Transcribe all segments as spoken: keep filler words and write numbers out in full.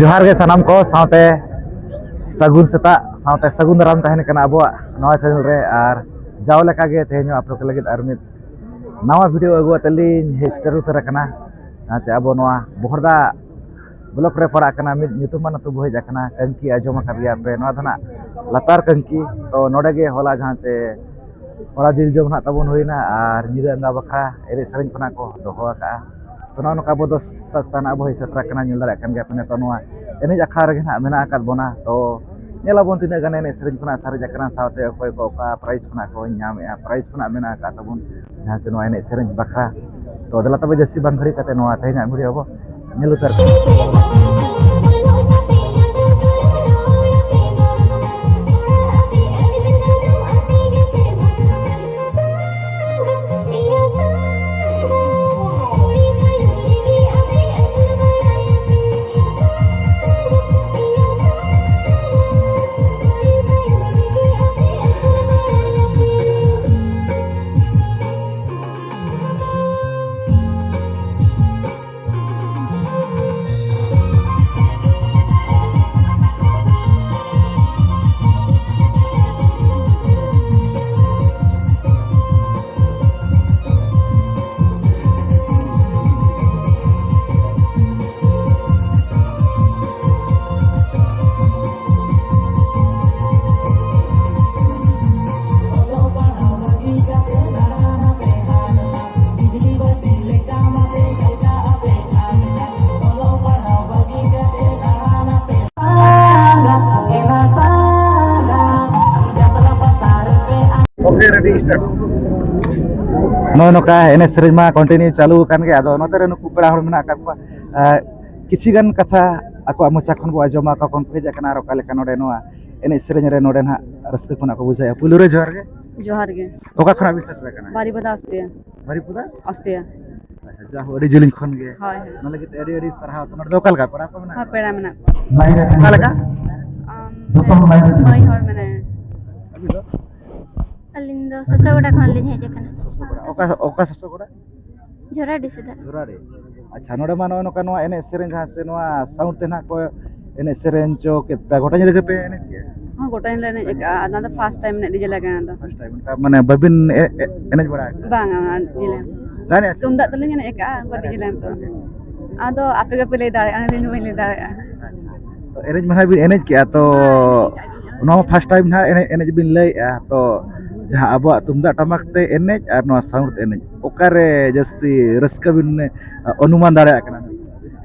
ᱡᱚᱦᱟᱨ ᱜᱮ ᱥᱟᱱᱟᱢ ᱠᱚ, ᱥᱟᱶᱛᱮ ᱥᱟᱹᱜᱩᱱ ᱥᱮᱛᱟᱜ, ᱥᱟᱶᱛᱮ ᱥᱟᱹᱜᱩᱱ ᱫᱟᱨᱟᱢ ᱛᱟᱦᱮᱱ ᱠᱟᱱᱟ ᱟᱵᱚᱣᱟᱜ ᱱᱚᱣᱟ ᱪᱮᱱᱮᱞ ᱨᱮ᱾ ᱟᱨ ᱡᱟᱣ ᱞᱮᱠᱟᱜᱮ ᱛᱮᱦᱮᱧ ᱦᱚᱸ ᱟᱯᱮ ᱠᱚ ᱞᱟᱹᱜᱤᱫ ᱟᱨ ᱢᱤᱫ ᱱᱟᱣᱟ ᱵᱷᱤᱰᱤᱭᱳ ᱟᱹᱜᱩ ᱠᱟᱛᱮ ᱞᱤᱧ ᱦᱮᱡ ᱥᱮᱴᱮᱨ ᱩᱛᱟᱹᱨ ᱟᱠᱟᱱᱟ᱾ ᱡᱟᱦᱟᱸ ᱪᱮ ᱟᱵᱚ ᱱᱚᱣᱟ ᱵᱚᱦᱚᱲᱫᱟ ᱵᱞᱚᱠ ᱨᱮ ᱯᱟᱲᱟᱜ ᱠᱟᱱᱟ, ᱢᱤᱫ ᱧᱩᱛᱩᱢᱟᱱ ᱟᱹᱛᱩ ᱵᱚ ᱦᱮᱡ ᱟᱠᱟᱱᱟ, ᱠᱟᱹᱝᱠᱤ᱾ ᱟᱸᱡᱚᱢ ᱟᱠᱟᱫ ᱜᱮᱭᱟ ᱯᱮ, ᱱᱚᱣᱟ ᱫᱚ ᱱᱟᱜ ᱞᱟᱛᱟᱨ ᱠᱟᱹᱝᱠᱤ᱾ ᱛᱚ ᱱᱚᱰᱮ ᱜᱮ ᱦᱚᱞᱟ ᱡᱟᱦᱟᱸ ᱪᱮ ᱦᱚᱞᱟ ᱡᱤᱞ ᱡᱚᱢ ᱱᱟᱜ ᱛᱟᱵᱚᱱ ᱦᱩᱭᱱᱟ ᱟᱨ ᱧᱤᱫᱟᱹ ᱟᱸᱜᱟ ᱵᱟᱠᱷᱨᱟ ᱮᱱᱮᱡ ᱥᱮᱨᱮᱧ ᱠᱚ ᱱᱟᱜ ᱠᱚ ᱫᱚᱦᱚ ᱟᱠᱟᱫᱼᱟ᱾ ᱛᱚ ᱱᱚᱜᱼᱚ ᱱᱚᱝᱠᱟ ᱟᱵᱚ ᱫᱚ ᱥᱮᱛᱟᱜ ᱥᱮᱛᱟᱜ ᱱᱟᱜ ᱵᱚ ᱦᱮᱡ ᱥᱮᱴᱮᱨ ᱟᱠᱟᱱᱟ, ᱧᱮᱞ ᱫᱟᱲᱮᱭᱟᱜ ᱠᱟᱱ ᱜᱮᱭᱟ ᱯᱮ ᱱᱤᱛᱚᱜ ᱱᱚᱣᱟ ᱮᱱᱮᱡ ᱟᱠᱷᱲᱟ ᱨᱮᱜᱮ ᱱᱟᱜ ᱢᱮᱱᱟᱜ ᱟᱠᱟᱫ ᱵᱚᱱᱟ᱾ ᱛᱚ ᱧᱮᱞ ᱟᱵᱚᱱ ᱛᱤᱱᱟᱹᱜ ᱜᱟᱱ ᱮᱱᱮᱡ ᱥᱮᱨᱮᱧ ᱠᱷᱚᱱᱟᱜ ᱥᱟᱨᱮᱡ ᱟᱠᱟᱱᱟ, ᱥᱟᱶᱛᱮ ᱚᱠᱚᱭ ᱠᱚ ᱚᱠᱟ ᱯᱨᱟᱭᱤᱡᱽ ᱠᱷᱚᱱᱟᱜ ᱠᱚ ᱧᱟᱢᱮᱜᱼᱟ, ᱯᱨᱟᱭᱤᱡᱽ ᱠᱷᱚᱱᱟᱜ ᱢᱮᱱᱟᱜ ᱟᱠᱟᱫ ᱛᱟᱵᱚᱱ ᱡᱟᱦᱟᱸ ᱪᱮ ᱱᱚᱣᱟ ᱮᱱᱮᱡ ᱥᱮᱨᱮᱧ ᱵᱟᱠᱷᱨᱟ᱾ ᱛᱚ ᱫᱮᱞᱟ ᱛᱚᱵᱮ ᱡᱟᱹᱥᱛᱤ ᱵᱟᱝ ᱜᱷᱟᱹᱲᱤ ᱠᱟᱛᱮ ᱱᱚᱣᱟ ᱛᱮᱦᱮᱧᱟᱜ ᱵᱷᱤᱰᱤᱭᱳ ᱵᱚ ᱧᱮᱞ ᱩᱛᱟᱹᱨ ᱠᱟᱜᱼᱟ᱾ ᱱᱚᱜᱼᱚᱭ ᱱᱚᱝᱠᱟ ᱮᱱᱮᱡ ᱥᱮᱨᱮᱧ ᱢᱟ ᱠᱚᱱᱴᱤᱱᱤᱭᱩ ᱪᱟᱹᱞᱩ ᱟᱠᱟᱱ ᱜᱮ᱾ ᱟᱫᱚ ᱱᱚᱛᱮ ᱨᱮ ᱱᱩᱠᱩ ᱯᱮᱲᱟ ᱦᱚᱲ ᱢᱮᱱᱟᱜ ᱟᱠᱟᱫ ᱠᱚᱣᱟ᱾ ᱟᱨ ᱠᱤᱪᱷᱤ ᱜᱟᱱ ᱠᱟᱛᱷᱟ ᱟᱠᱚᱣᱟᱜ ᱢᱚᱪᱟ ᱠᱷᱚᱱ ᱵᱚ ᱟᱸᱡᱚᱢᱟ, ᱚᱠᱟ ᱠᱷᱚᱱ ᱠᱚ ᱦᱮᱡ ᱟᱠᱟᱱᱟ ᱟᱨ ᱚᱠᱟ ᱞᱮᱠᱟ ᱱᱚᱰᱮ ᱱᱚᱣᱟ ᱮᱱᱮᱡ ᱥᱮᱨᱮᱧ ᱨᱮ ᱱᱚᱰᱮ ᱱᱟᱦᱟᱜ ᱨᱟᱹᱥᱠᱟᱹ ᱠᱷᱚᱱᱟᱜ ᱠᱚ ᱵᱩᱡᱷᱟᱹᱣᱮᱫᱼᱟ᱾ ᱯᱩᱭᱞᱩ ᱨᱮ ᱡᱚᱦᱟᱨ ᱜᱮ᱾ ᱡᱚᱦᱟᱨ ᱜᱮ᱾ ᱚᱠᱟ ᱠᱷᱚᱱᱟᱜ ᱵᱤᱱ ᱥᱮᱴᱮᱨ ᱟᱠᱟᱱᱟ? ᱵᱟᱨᱤᱯᱟᱫᱟ ᱚᱥᱛᱤᱭᱟ᱾ ᱵᱟᱨᱤᱯᱟᱫᱟ? ᱚᱥᱛᱤᱭᱟ᱾ ᱟᱪᱪᱷᱟ, ᱡᱟ ᱦᱳ, ᱟᱹᱰᱤ ᱡᱤᱞᱤᱧ ᱠᱷᱚᱱ ᱜᱮ᱾ ᱦᱳᱭ, ᱦᱳᱭ᱾ ᱚᱱᱟ ᱞᱟᱹᱜᱤᱫ ᱛᱮ ᱟᱹᱰᱤ ᱟᱹᱰᱤ ᱥᱟᱨᱦᱟᱣ᱾ ᱛᱚ, ᱱᱚᱰᱮ ᱫᱚ ᱚᱠᱟ ᱞᱮᱠᱟ ᱯᱮᱲᱟ ᱠᱚ ᱢᱮᱱᱟᱜ ᱦᱳᱭ, ᱠᱚᱣᱟ? ᱯᱮᱲᱟ ᱢᱮᱱᱟᱜ ᱠᱚᱣᱟ᱾ ᱚᱠᱟ ᱞᱮᱠᱟ? ᱟᱢ, ᱢᱟᱹᱭ ᱦᱚᱲ ᱢᱮᱱᱟᱭᱟ᱾ ᱟᱹᱵᱤᱱ ᱫᱚ? ᱟᱹᱞᱤᱧ ᱫᱚ ᱥᱚᱥᱚᱜᱚᱰᱟ ᱠᱷᱚᱱ ᱞᱤᱧ ᱦᱮᱡ ᱟᱠᱟᱱᱟ᱾ ᱥᱚᱥᱚᱜᱚᱰᱟ᱾ ᱚᱠᱟ, ᱚᱠᱟ ᱥᱚᱥᱚᱜᱚᱰᱟ? ᱡᱷᱚᱨᱟᱰᱤ ᱥᱮᱫ᱾ ᱡᱷᱚᱨᱟᱰᱤ᱾ ᱟᱪᱪᱷᱟ, ᱱᱚᱰᱮ ᱢᱟ ᱱᱚᱜᱼᱚᱭ ᱱᱚᱝᱠᱟ ᱱᱚᱣᱟ ᱮᱱᱮᱡ ᱥᱮᱨᱮᱧ ᱡᱟᱦᱟᱸ ᱥᱮ ᱱᱚᱣᱟ ᱥᱟᱣᱩᱱᱰ ᱛᱮ ᱱᱟᱦᱟᱜ ᱠᱚ ᱮᱱᱮᱡ ᱥᱮᱨᱮᱧ ᱪᱚ ᱠᱮᱫ ᱯᱮ, ᱜᱚᱴᱟ ᱧᱤᱫᱟᱹ ᱜᱮᱯᱮ ᱮᱱᱮᱡ ᱠᱮᱜᱼᱟ? ᱦᱚᱸ, ᱜᱚᱴᱟ ᱧᱤᱫᱟᱹ ᱮᱱᱮᱡ ᱟᱠᱟᱜᱼᱟ᱾ ᱟᱨ ᱱᱚᱣᱟ ᱫᱚ ᱯᱷᱟᱥᱴ ᱴᱟᱭᱤᱢ ᱮᱱᱮᱡ ᱰᱤᱡᱮ ᱞᱟᱜᱽᱬᱮ ᱫᱚ᱾ ᱯᱷᱟᱥᱴ ᱴᱟᱭᱤᱢ, ᱚᱱᱠᱟ ᱢᱟᱱᱮ ᱵᱟᱹᱵᱤᱱ ᱮ-, ᱮ-, ᱮᱱᱮᱡ ᱵᱟᱲᱟ ᱟᱠᱟᱫᱟ? ᱵᱟᱝᱟ, ᱚᱱᱟ ᱰᱤᱡᱮ ᱞᱟᱜᱽᱬᱮ᱾ ᱛᱩᱢᱫᱟᱜ ᱛᱮᱞᱤᱧ ᱮᱱᱮᱡ ᱟᱠᱟᱜᱼᱟ, ᱚᱱᱠᱟ ᱰᱤᱡᱮ ᱞᱟᱜᱽᱬᱮ ᱫᱚ᱾ ᱟᱫᱚ ᱟᱯᱮ ᱜᱮᱯᱮ ᱞᱟᱹᱭ ᱫᱟᱲᱮᱭᱟᱜᱼᱟ, ᱟᱹᱞᱤᱧ ᱫᱚ ᱵᱟᱹᱧ ᱞᱟᱹᱭ ᱫᱟᱲᱮᱭᱟᱜᱼᱟ᱾ ᱟᱪᱪᱷᱟ, ᱛᱚ ᱮᱱᱮᱡ ᱢᱟ ᱱᱟᱦᱟᱜ ᱵᱤᱱ ᱮᱱᱮᱡ ᱠᱮᱜᱼᱟ, ᱛᱚ ᱱᱚᱣᱟ ᱢᱟ ᱯᱷᱟᱥᱴ ᱴᱟᱭᱤᱢ ᱱᱟᱦᱟᱜ ᱮᱱᱮᱡ, ᱮᱱᱮᱡ ᱵᱤᱱ ᱞᱟᱹᱭᱮᱜᱼᱟ, ᱛᱚ ᱡᱟᱦᱟᱸ ᱟᱵᱚᱣᱟᱜ ᱛᱩᱢᱫᱟᱜ ᱴᱟᱢᱟᱠ ᱛᱮ ᱮᱱᱮᱡ ᱟᱨ ᱱᱚᱣᱟ ᱥᱟᱣᱩᱱᱰ ᱛᱮ ᱮᱱᱮᱡ, ᱚᱠᱟᱨᱮ ᱡᱟᱹᱥᱛᱤ ᱨᱟᱹᱥᱠᱟᱹ ᱵᱤᱱ ᱚᱱᱩᱢᱟᱱ ᱫᱟᱲᱮᱭᱟᱜ ᱠᱟᱱᱟ?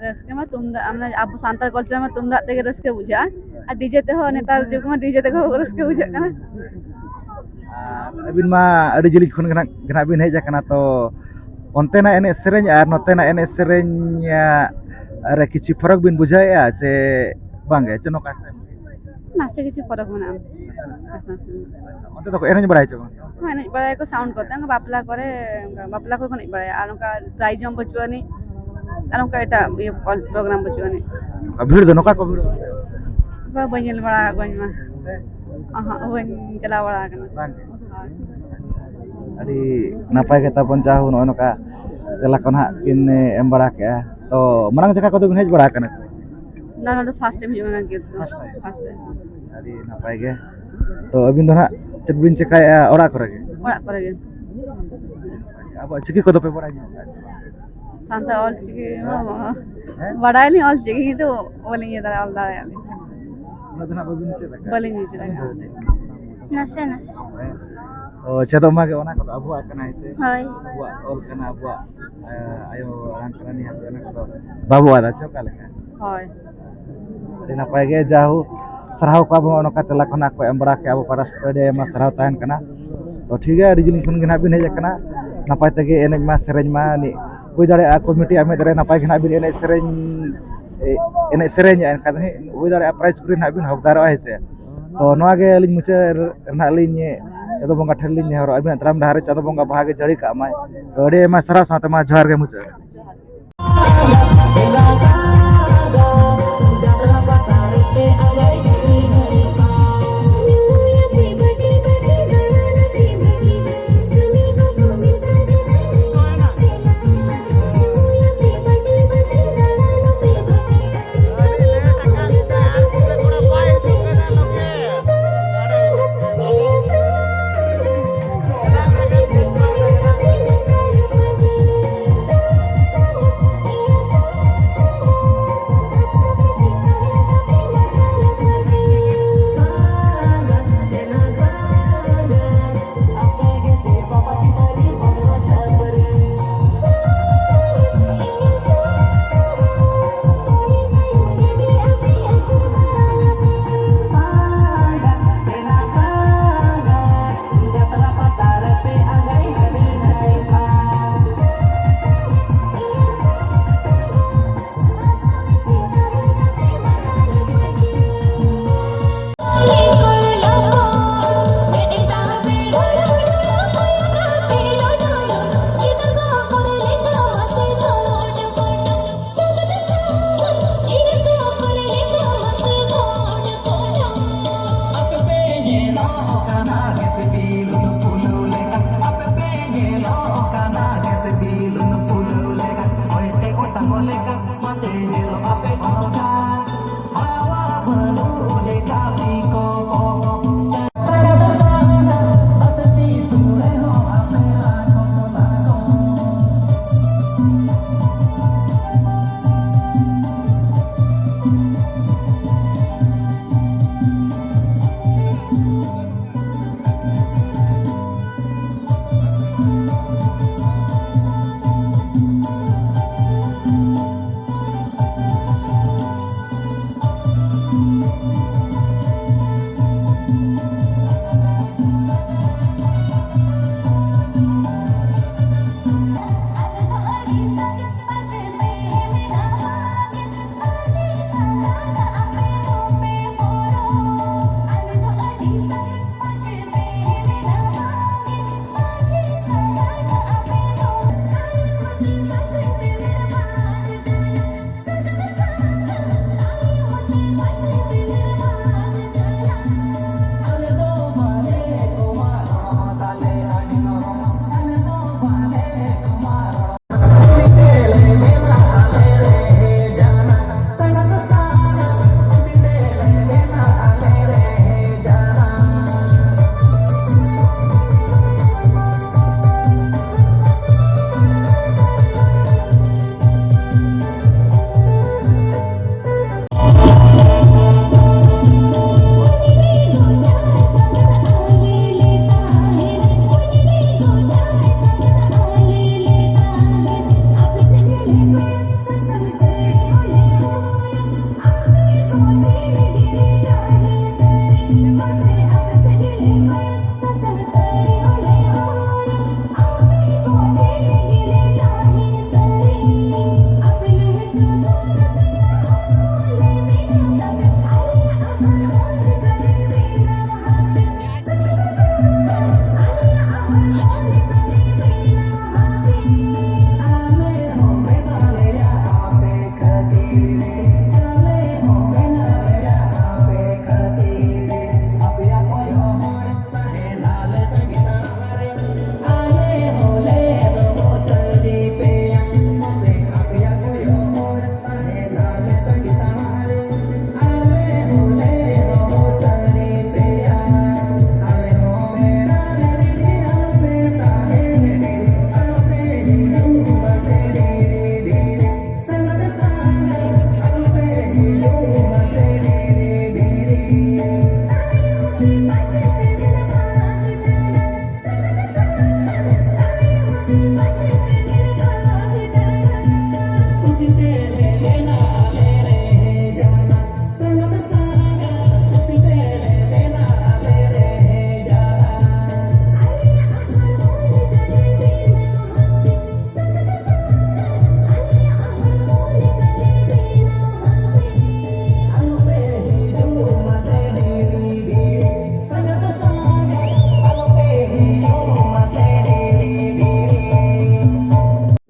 ᱨᱟᱹᱥᱠᱟᱹ ᱢᱟ ᱛᱩᱢᱫᱟᱜ, ᱢᱟᱱᱮ ᱟᱵᱚ ᱥᱟᱱᱛᱟᱲ ᱠᱟᱞᱪᱟᱨ ᱢᱟ ᱛᱩᱢᱫᱟᱜ ᱛᱮᱜᱮ ᱨᱟᱹᱥᱠᱟᱹ ᱵᱩᱡᱷᱟᱹᱜᱼᱟ, ᱟᱨ ᱰᱤᱡᱮ ᱛᱮᱦᱚᱸ, ᱱᱮᱛᱟᱨ ᱡᱩᱜᱽ ᱢᱟ ᱰᱤᱡᱮ ᱛᱮᱜᱮ ᱨᱟᱹᱥᱠᱟᱹ ᱵᱩᱡᱷᱟᱹᱜ ᱠᱟᱱᱟ᱾ ᱟᱨ ᱟᱹᱵᱤᱱ ᱢᱟ ᱟᱹᱰᱤ ᱡᱤᱞᱤᱧ ᱠᱷᱚᱱ ᱜᱮ ᱱᱟᱜ, ᱜᱮ ᱱᱟᱜ ᱵᱤᱱ ᱦᱮᱡ ᱟᱠᱟᱱᱟ, ᱛᱚ ᱚᱱᱛᱮᱱᱟᱜ ᱮᱱᱮᱡ ᱥᱮᱨᱮᱧ ᱟᱨ ᱱᱚᱛᱮᱱᱟᱜ ᱮᱱᱮᱡ ᱥᱮᱨᱮᱧ, ᱟ, ᱨᱮ ᱠᱤᱪᱷᱩ ᱯᱷᱚᱨᱚᱠ ᱵᱤᱱ ᱵᱩᱡᱷᱟᱹᱣᱮᱫᱼᱟ ᱪᱮ ᱵᱟᱝᱜᱮ, ᱪᱮ ᱱᱚᱝᱠᱟ ᱥᱮᱢ? ᱱᱟᱥᱮ ᱠᱤᱪᱷᱩ ᱯᱷᱚᱨᱚᱠ ᱢᱮᱱᱟᱜᱼᱟ᱾ ᱱᱟᱥᱮ ᱱᱟᱥᱮ᱾ ᱱᱟᱥᱮ ᱱᱟᱥᱮ᱾ ᱟᱪᱪᱷᱟ, ᱚᱱᱛᱮ ᱫᱚᱠᱚ ᱮᱱᱮᱡ ᱵᱟᱲᱟᱭᱟ ᱪᱮ ᱵᱟᱝ? ᱦᱚᱸ, ᱮᱱᱮᱡ ᱵᱟᱲᱟᱭᱟᱠᱚ ᱥᱟᱣᱩᱱᱰ ᱠᱚᱛᱮ, ᱚᱱᱠᱟ ᱵᱟᱯᱞᱟ ᱠᱚᱨᱮ, ᱚᱱᱠᱟ ᱵᱟᱯᱞᱟ ᱠᱚᱨᱮ ᱠᱚ ᱮᱱᱮᱡ ᱵᱟᱲᱟᱭᱟ, ᱟᱨ ᱚᱱᱠᱟ ᱯᱨᱟᱭᱤᱡᱽ ᱡᱚᱢ ᱵᱟᱹᱪᱩᱜ ᱟᱹᱱᱤᱡ, ᱟᱨ ᱚᱱᱠᱟ ᱮᱴᱟᱜ ᱤᱭᱟᱹ ᱯᱨᱳᱜᱨᱟᱢ ᱵᱟᱹᱪᱩᱜ ᱟᱹᱱᱤᱡ᱾ ᱟᱨ ᱵᱷᱤᱲ ᱫᱚ ᱱᱚᱝᱠᱟ ᱠᱚ ᱵᱷᱤᱲᱚᱜᱼᱟ? ᱚᱱᱠᱟ ᱵᱟᱹᱧ ᱧᱮᱞ ᱵᱟᱲᱟ ᱟᱠᱟᱫ ᱠᱚᱣᱟ ᱤᱧ ᱢᱟ᱾ ᱚᱱᱛᱮ? ᱚᱦᱚᱸ, ᱵᱟᱹᱧ ᱪᱟᱞᱟᱣ ᱵᱟᱲᱟ ᱟᱠᱟᱱᱟ᱾ ᱵᱟᱝ ᱜᱮ? ᱦᱳᱭ᱾ ᱟᱪᱪᱷᱟ᱾ ᱟᱹᱰᱤ ᱱᱟᱯᱟᱭ ᱜᱮ ᱛᱟᱵᱚᱱ, ᱡᱟ ᱦᱳᱠ, ᱱᱚᱜᱼᱚᱭ ᱱᱚᱝᱠᱟ ᱛᱮᱞᱟ ᱠᱚ ᱱᱟᱦᱟᱜ ᱠᱤᱱ ᱮᱢ ᱵᱟᱲᱟ ᱠᱮᱜᱼᱟ᱾ ᱛᱚ ᱢᱟᱲᱟᱝ ᱡᱟᱭᱜᱟ ᱠᱚᱫᱚ ᱵᱤᱱ ᱦᱮᱡ ᱵᱟᱲᱟ ᱟᱠᱟᱱᱟ ᱪᱮ? ᱱᱚᱣᱟ ᱫᱚ ᱯᱷᱟᱥᱴ ᱴᱟᱭᱤᱢ ᱦᱤᱡᱩᱜ ᱠᱟᱱᱟ ᱜᱤᱯᱷᱴ ᱫᱚ᱾ First time? First time. ᱟᱪᱪᱷᱟ, ᱟᱹᱰᱤ ᱱᱟᱯᱟᱭ ᱜᱮ᱾ ᱛᱚ ᱟᱹᱵᱤᱱ ᱫᱚ ᱱᱟᱦᱟᱜ ᱪᱮᱫ ᱵᱤᱱ ᱪᱮᱠᱟᱭᱮᱫᱼᱟ ᱚᱲᱟᱜ ᱠᱚᱨᱮ ᱜᱮ? ᱚᱲᱟᱜ ᱠᱚᱨᱮ ᱜᱮ᱾ ᱟᱵᱚᱣᱟᱜ ᱪᱤᱠᱤ ᱠᱚᱫᱚ ᱯᱮ ᱵᱟᱲᱟᱭ ᱧᱚᱜ ᱠᱟᱜᱼᱟ ᱪᱮ ᱵᱟᱝ? ᱥᱟᱱᱛᱟᱲ ᱚᱞ ᱪᱤᱠᱤ ᱢᱟ ᱦᱮᱸ? ᱵᱟᱲᱟᱭᱟᱞᱤᱧ, ᱚᱞ ᱪᱤᱠᱤ ᱠᱤᱱᱛᱩ ᱵᱟᱹᱞᱤᱧ ᱤᱭᱟᱹ ᱫᱟᱲᱮᱭᱟᱜᱼᱟ, ᱚᱞ ᱫᱟᱲᱮᱭᱟᱜᱼᱟ ᱞᱤᱧ᱾ ᱩᱱᱟᱹᱜ ᱫᱚ ᱱᱟᱦᱟᱜ ᱵᱟᱹᱵᱤᱱ ᱪᱮᱫ ᱟᱠᱟᱫᱼᱟ? ᱵᱟᱹᱞᱤᱧ ᱪᱮᱫ ᱟᱠᱟᱫᱼᱟ᱾ ᱱᱟᱥᱮ ᱱᱟᱥᱮ᱾ ᱦᱮᱸ? ᱛᱚ ᱪᱮᱫᱚᱜ ᱢᱟ ᱜᱮ, ᱚᱱᱟ ᱠᱚᱫᱚ ᱟᱵᱚᱣᱟᱜ ᱠᱟᱱᱟ, ᱦᱮᱸ ᱥᱮ? ᱦᱳᱭ᱾ ᱟᱵᱚᱣᱟᱜ ᱚᱞ ᱠᱟᱱᱟ, ᱟᱵᱚᱣᱟᱜ, ᱮ, ᱟᱭᱳ ᱟᱲᱟᱝ ᱠᱟᱱᱟ, ᱱᱤᱦᱟᱹᱛ ᱚᱱᱟ ᱠᱚᱫᱚ ᱵᱟᱵᱚ ᱟᱫᱟ ᱪᱮ ᱚᱠᱟ ᱞᱮᱠᱟ? ᱦᱳᱭ᱾ ᱟᱹᱰᱤ ᱱᱟᱯᱟᱭ ᱜᱮ, ᱡᱟ ᱦᱳᱠ, ᱥᱟᱨᱦᱟᱣ ᱠᱚᱣᱟ ᱵᱚᱱ ᱱᱚᱜᱼᱚ ᱱᱚᱝᱠᱟ ᱛᱮᱞᱟ ᱠᱷᱚᱱᱟᱜ ᱠᱚ ᱮᱢ ᱵᱟᱲᱟ ᱠᱮᱜᱼᱟ, ᱟᱵᱚ ᱯᱟᱦᱴᱟ ᱥᱮᱫ ᱟᱹᱰᱤ ᱟᱭᱢᱟ ᱥᱟᱨᱦᱟᱣ ᱛᱟᱦᱮᱱ ᱠᱟᱱᱟ᱾ ᱛᱚ ᱴᱷᱤᱠ ᱜᱮᱭᱟ, ᱟᱹᱰᱤ ᱡᱤᱞᱤᱧ ᱠᱷᱚᱱ ᱜᱮ ᱱᱟᱦᱟᱜ ᱵᱤᱱ ᱦᱮᱡ ᱟᱠᱟᱱᱟ, ᱱᱟᱯᱟᱭ ᱛᱮᱜᱮ ᱮᱱᱮᱡ ᱢᱟ ᱥᱮᱨᱮᱧ ᱢᱟ ᱱᱤ-, ᱦᱩᱭ ᱫᱟᱲᱮᱭᱟᱜᱼᱟ ᱠᱚᱢᱤᱴᱤ ᱟᱢᱮᱫ ᱨᱮ ᱱᱟᱯᱟᱭ ᱜᱮ ᱱᱟᱦᱟᱜ ᱵᱤᱱ ᱮᱱᱮᱡ ᱥᱮᱨᱮᱧ, ᱮ, ᱮᱱᱮᱡ ᱥᱮᱨᱮᱧᱮᱜᱼᱟ, ᱮᱱᱠᱷᱟᱱ ᱦᱩᱭ ᱫᱟᱲᱮᱭᱟᱜᱼᱟ ᱯᱨᱟᱭᱤᱡᱽ ᱠᱚᱨᱮ ᱱᱟᱦᱟᱜ ᱵᱤᱱ ᱦᱚᱠᱫᱟᱨᱚᱜᱼᱟ, ᱦᱮᱸ ᱥᱮ᱾ ᱛᱚ ᱱᱚᱣᱟ ᱜᱮ ᱟᱹᱞᱤᱧ ᱢᱩᱪᱟᱹᱫ ᱨᱮ ᱱᱟᱦᱟᱜ ᱞᱤᱧ ᱪᱟᱸᱫᱳ ᱵᱚᱸᱜᱟ ᱴᱷᱮᱱ ᱞᱤᱧ ᱱᱮᱦᱚᱨᱚᱜᱼᱟ, ᱟᱹᱵᱤᱱᱟᱜ ᱛᱟᱲᱟᱢ ᱰᱟᱦᱟᱨ ᱨᱮ ᱪᱟᱸᱫᱳ ᱵᱚᱸᱜᱟ ᱵᱟᱦᱟ ᱜᱮ ᱡᱟᱹᱲᱤ ᱠᱟᱜ ᱢᱟᱭ᱾ ᱛᱚ ᱟᱹᱰᱤ ᱟᱭᱢᱟ ᱥᱟᱨᱦᱟᱣ ᱥᱟᱶᱛᱮ ᱢᱟ ᱡᱚᱦᱟᱨ ᱜᱮ ᱢᱩᱪᱟᱹᱫ ᱨᱮ᱾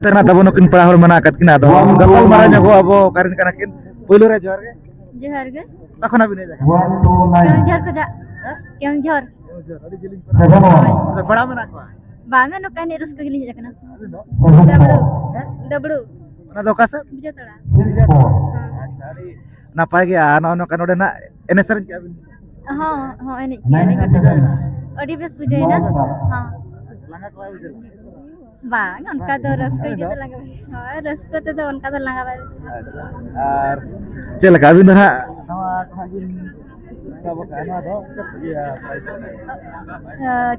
ᱛᱮᱱᱟᱜ ᱛᱟᱵᱚᱱ ᱱᱩᱠᱤᱱ ᱯᱮᱲᱟ ᱦᱚᱲ ᱢᱮᱱᱟᱜ ᱟᱠᱟᱫ ᱠᱤᱱᱟ, ᱟᱫᱚ ᱜᱟᱯᱟᱞ ᱢᱟᱨᱟᱣ ᱧᱚᱜᱚᱜ ᱟᱵᱚ᱾ ᱚᱠᱟᱨᱮᱱ ᱠᱟᱱᱟ ᱠᱤᱱ? ᱯᱳᱭᱞᱳ ᱨᱮ ᱡᱚᱦᱟᱨ ᱜᱮ᱾ ᱡᱚᱦᱟᱨ ᱜᱮ᱾ ᱚᱠᱟ ᱠᱷᱚᱱᱟᱜ ᱵᱤᱱ ᱦᱮᱡ ᱟᱠᱟᱱᱟ? ᱠᱮᱣᱚᱱᱡᱷᱚᱨ ᱠᱷᱚᱱᱟᱜ᱾ ᱦᱮᱸ? ᱠᱮᱣᱚᱱᱡᱷᱚᱨ᱾ ᱠᱮᱣᱚᱱᱡᱷᱚᱨ, ᱟᱹᱰᱤ ᱡᱤᱞᱤᱧ ᱯᱮᱲᱟ᱾ ᱦᱳᱭ᱾ ᱟᱫᱚ ᱯᱮᱲᱟ ᱢᱮᱱᱟᱜ ᱠᱚᱣᱟ? ᱵᱟᱝᱟ, ᱱᱚᱝᱠᱟ ᱮᱱᱮᱡ ᱨᱟᱹᱥᱠᱟᱹ ᱜᱮᱞᱤᱧ ᱦᱮᱡ ᱟᱠᱟᱱᱟ᱾ ᱟᱹᱵᱤᱱ ᱫᱚ? ᱫᱟᱵᱲᱩ᱾ ᱦᱮᱸ? ᱫᱟᱵᱲᱩ᱾ ᱚᱱᱟ ᱫᱚ ᱚᱠᱟ ᱥᱮᱫ? ᱵᱤᱡᱚᱭ ᱛᱟᱲᱟ᱾ ᱟᱪᱪᱷᱟ, ᱟᱹᱰᱤ ᱱᱟᱯᱟᱭ ᱜᱮ᱾ ᱟᱨ ᱱᱚᱜᱼᱚ ᱱᱚᱝᱠᱟ ᱱᱚᱰᱮ ᱱᱟᱜ ᱮᱱᱮᱡ ᱥᱮᱨᱮᱧ ᱠᱮᱜᱼᱟ ᱵᱤᱱ? ᱦᱚᱸ, ᱦᱚᱸ, ᱮᱱᱮᱡ ᱜᱮᱭᱟ ᱞᱤᱧ᱾ ᱵᱩᱡᱷᱟᱹᱣ ᱮᱱᱟ? ᱟᱹᱰᱤ ᱵᱮᱥ ᱵᱩᱡᱷᱟᱹᱣ ᱮᱱᱟ᱾ ᱦᱚᱸ᱾ ᱟᱪᱪᱷᱟ, ᱞᱟᱸᱜᱟ ᱠᱚ ᱵᱟᱭ ᱵᱩᱡᱷᱟᱹᱣ ᱞᱮᱱᱟ? ᱵᱟᱝ, ᱚᱱᱠᱟ ᱫᱚ ᱨᱟᱹᱥᱠᱟᱹ ᱜᱮ ᱫᱚ ᱞᱟᱸᱜᱟ ᱵᱟᱭ, ᱦᱳᱭ, ᱨᱟᱹᱥᱠᱟᱹ ᱛᱮᱫᱚ ᱚᱱᱠᱟ ᱫᱚ ᱞᱟᱸᱜᱟ ᱵᱟᱭ ᱵᱩᱡᱷᱟᱹᱣᱟ᱾ ᱟᱪᱪᱷᱟ, ᱟᱨ ᱪᱮᱫ ᱞᱮᱠᱟ ᱟᱹᱵᱤᱱ ᱫᱚ ᱱᱟᱦᱟᱜ ᱱᱚᱣᱟ ᱠᱚ ᱦᱟᱸᱜ ᱵᱤᱱ ᱥᱟᱵ ᱟᱠᱟᱫᱼᱟ, ᱱᱚᱣᱟ ᱫᱚ ᱤᱭᱟᱹ prize ᱠᱟᱱᱟ?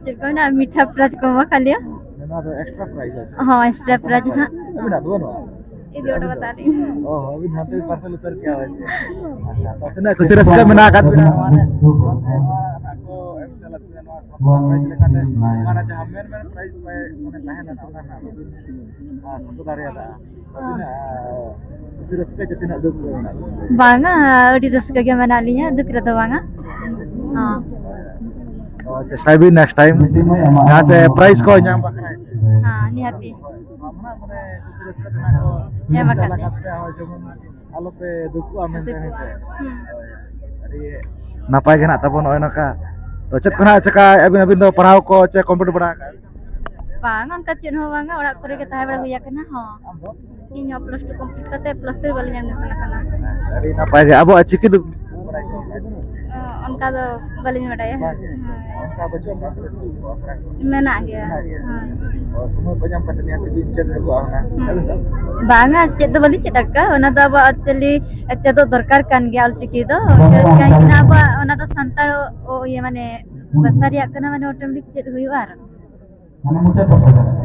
ᱪᱮᱫ ᱠᱚ ᱢᱮᱱᱟ, ᱢᱤᱴᱷᱟ prize ᱠᱚ ᱮᱢᱟ ᱠᱟᱫ ᱞᱮᱭᱟ᱾ ᱱᱚᱣᱟ ᱫᱚ extra prize ᱟᱪᱪᱷᱟ᱾ ᱦᱚᱸ, extra prize ᱦᱟᱸᱜ᱾ ᱟᱹᱵᱤᱱᱟᱜ ᱫᱚ ᱵᱟᱹᱱᱩᱜᱼᱟ? ᱤᱫᱤ ᱦᱚᱴᱚ ᱠᱟᱛᱟ ᱞᱤᱧ᱾ ᱚ, ᱟᱹᱵᱤᱱ ᱦᱟᱱᱛᱮ ᱵᱤᱱ parcel ᱩᱛᱟᱹᱨ ᱠᱮᱭᱟ ᱦᱳᱭ ᱪᱮ? ᱟᱪᱪᱷᱟ, ᱛᱚ ᱛᱤᱱᱟᱹᱜ ᱠᱷᱩᱥᱤ ᱨᱟᱹᱥᱠᱟᱹ ᱢᱮᱱᱟᱜ ᱟᱠᱟᱫ ᱵᱤᱱᱟ ᱱᱚᱣᱟ ᱨᱮ? ᱱᱚᱣᱟ ᱥᱮ ᱱᱚᱣᱟ ᱨᱮᱱᱟᱜ ᱠᱚ ᱮᱢ ᱪᱟᱞᱟᱜ ᱠᱟᱱᱟ, ᱱᱚᱣᱟ ᱥᱟᱱᱛᱟᱲ prize ᱞᱮᱠᱟᱛᱮ, ᱢᱟᱱᱮ ᱡᱟᱦᱟᱸ main main prize ᱯᱮ, ᱢᱟᱱᱮ ᱛᱟᱦᱮᱸ ᱞᱮᱱᱟ, ᱚᱱᱟ ᱨᱮᱱᱟᱜ ᱵᱟᱹᱵᱤᱱ, ᱟᱸ, ᱥᱚᱫᱚᱨ ᱫᱟᱲᱮᱭᱟᱫᱟ᱾ ᱛᱤᱱᱟᱹᱜ, ᱟᱸ, ᱠᱩᱥᱤ ᱨᱟᱹᱥᱠᱟᱹ ᱪᱮ ᱛᱤᱱᱟᱹᱜ ᱫᱩᱠ ᱨᱮ ᱢᱮᱱᱟᱜ ᱵᱤᱱᱟ? ᱵᱟᱝᱟ, ᱟᱹᱰᱤ ᱨᱟᱹᱥᱠᱟᱹ ᱜᱮ ᱢᱮᱱᱟᱜ ᱞᱤᱧᱟ, ᱫᱩᱠ ᱨᱮᱫᱚ ᱵᱟᱝᱟ᱾ ᱦᱚᱸ᱾ ᱚ, ᱪᱮᱥᱴᱟᱭ ᱵᱤᱱ next time ᱡᱟᱦᱟᱸ ᱪᱮ prize ᱠᱚ ᱧᱟᱢ ᱵᱟᱠᱷᱨᱟ᱾ ᱦᱮᱸ, ᱱᱤᱦᱟᱹᱛᱤ᱾ ᱦᱳᱭ, ᱱᱚᱣᱟ ᱢᱟ ᱢᱟᱱᱮ ᱠᱩᱥᱤ ᱨᱟᱹᱥᱠᱟᱹ ᱛᱮᱱᱟᱜ ᱠᱚ ᱮᱢ ᱟᱠᱟᱫ ᱪᱟᱞ ᱞᱮᱭᱟ᱾ ᱟᱠᱟᱫ ᱯᱮᱭᱟ, ᱦᱳᱭ, ᱡᱮᱢᱚᱱ ᱟᱞᱚᱯᱮ ᱫᱩᱠᱩᱜᱼᱟ ᱢᱮᱱᱛᱮ, ᱦᱮᱸ ᱥᱮ? ᱦᱩᱸ᱾ ᱦᱳᱭ᱾ ᱟᱹᱰᱤ ᱱᱟᱯᱟᱭ ᱜᱮ ᱱᱟᱜ ᱛᱟᱵᱚᱱ ᱱᱚᱜᱼᱚᱭ ᱱᱚᱝᱠᱟ᱾ ᱛᱚ ᱪᱮᱫ ᱠᱚ ᱱᱟᱜ ᱪᱮᱠᱟ ᱟᱹᱵᱤᱱ, ᱟᱹᱵᱤᱱ ᱫᱚ ᱯᱟᱲᱦᱟᱣ ᱠᱚ ᱪᱮ complete ᱵᱟᱲᱟ ᱟᱠᱟᱫ? ᱵᱟᱝ, ᱚᱱᱠᱟ ᱪᱮᱫ ᱦᱚᱸ ᱵᱟᱝᱟ, ᱚᱲᱟᱜ ᱠᱚᱨᱮ ᱜᱮ ᱛᱟᱦᱮᱸ ᱵᱟᱲᱟ ᱦᱩᱭ ᱟᱠᱟᱱᱟ᱾ ᱦᱚᱸ᱾ ᱟᱢ ᱫᱚ? ᱤᱧ ᱦᱚᱸ plus two complete ᱠᱟᱛᱮ plus three ᱵᱟᱹᱞᱤᱧ admission ᱟᱠᱟᱱᱟ᱾ ᱟᱪᱪᱷᱟ, ᱟᱹᱰᱤ ᱱᱟᱯᱟᱭ ᱜᱮ᱾ ᱟᱵᱚᱣᱟᱜ ᱪᱤᱠᱤ ᱫᱚ ᱵᱟᱲᱟᱭ ᱜᱮᱭᱟ? ᱚ, ᱚᱱᱠᱟ ᱫᱚ ᱵᱟᱹᱞᱤᱧ ᱵᱟᱰᱟᱭᱟ᱾ ᱵᱟᱝ ᱜᱮ? ᱦᱳᱭ᱾ ᱚᱱᱠᱟ ᱵᱟᱹᱪᱩᱜ ᱟᱠᱟᱫ ᱟᱯᱮ ᱥᱠᱩᱞ ᱠᱚ, ᱟᱥᱲᱟ ᱠᱚ? ᱢᱮᱱᱟᱜ ᱜᱮᱭᱟ᱾ ᱢᱮᱱᱟᱜ ᱜᱮᱭᱟ? ᱦᱳᱭ᱾ ᱚ, ᱥᱚᱢᱚᱭ ᱠᱚ ᱧᱟᱢ ᱠᱟᱛᱮ ᱱᱤᱦᱟᱹᱛ ᱵᱤᱱ ᱪᱮᱫ ᱧᱚᱜᱚᱜᱼᱟ ᱦᱩᱱᱟᱹᱝ᱾ ᱦᱩᱸ᱾ ᱟᱹᱵᱤᱱ ᱫᱚ? ᱵᱟᱝᱟ, ᱪᱮᱫ ᱫᱚ ᱵᱟᱹᱞᱤᱧ ᱪᱮᱫ ᱟᱠᱟᱫᱼᱟ᱾ ᱚᱱᱟ ᱫᱚ ᱟᱵᱚᱣᱟᱜ actually ᱪᱮᱫᱚᱜ ᱫᱚᱨᱠᱟᱨ ᱠᱟᱱ ᱜᱮᱭᱟ, ᱚᱞᱪᱤᱠᱤ ᱫᱚ᱾ ᱪᱮᱫ ᱠᱟᱱ ᱜᱮ ᱟᱵᱚᱣᱟᱜ ᱚᱱᱟ ᱫᱚ ᱥᱟᱱᱛᱟᱲ, ᱚ, ᱤᱭᱟᱹ, ᱢᱟᱱᱮ, ᱵᱷᱟᱥᱟ ᱨᱮᱭᱟᱜ ᱠᱟᱱᱟ, ᱢᱟᱱᱮ, automatic ᱪᱮᱫ ᱦᱩᱭᱩᱜᱼᱟ ᱟᱨ᱾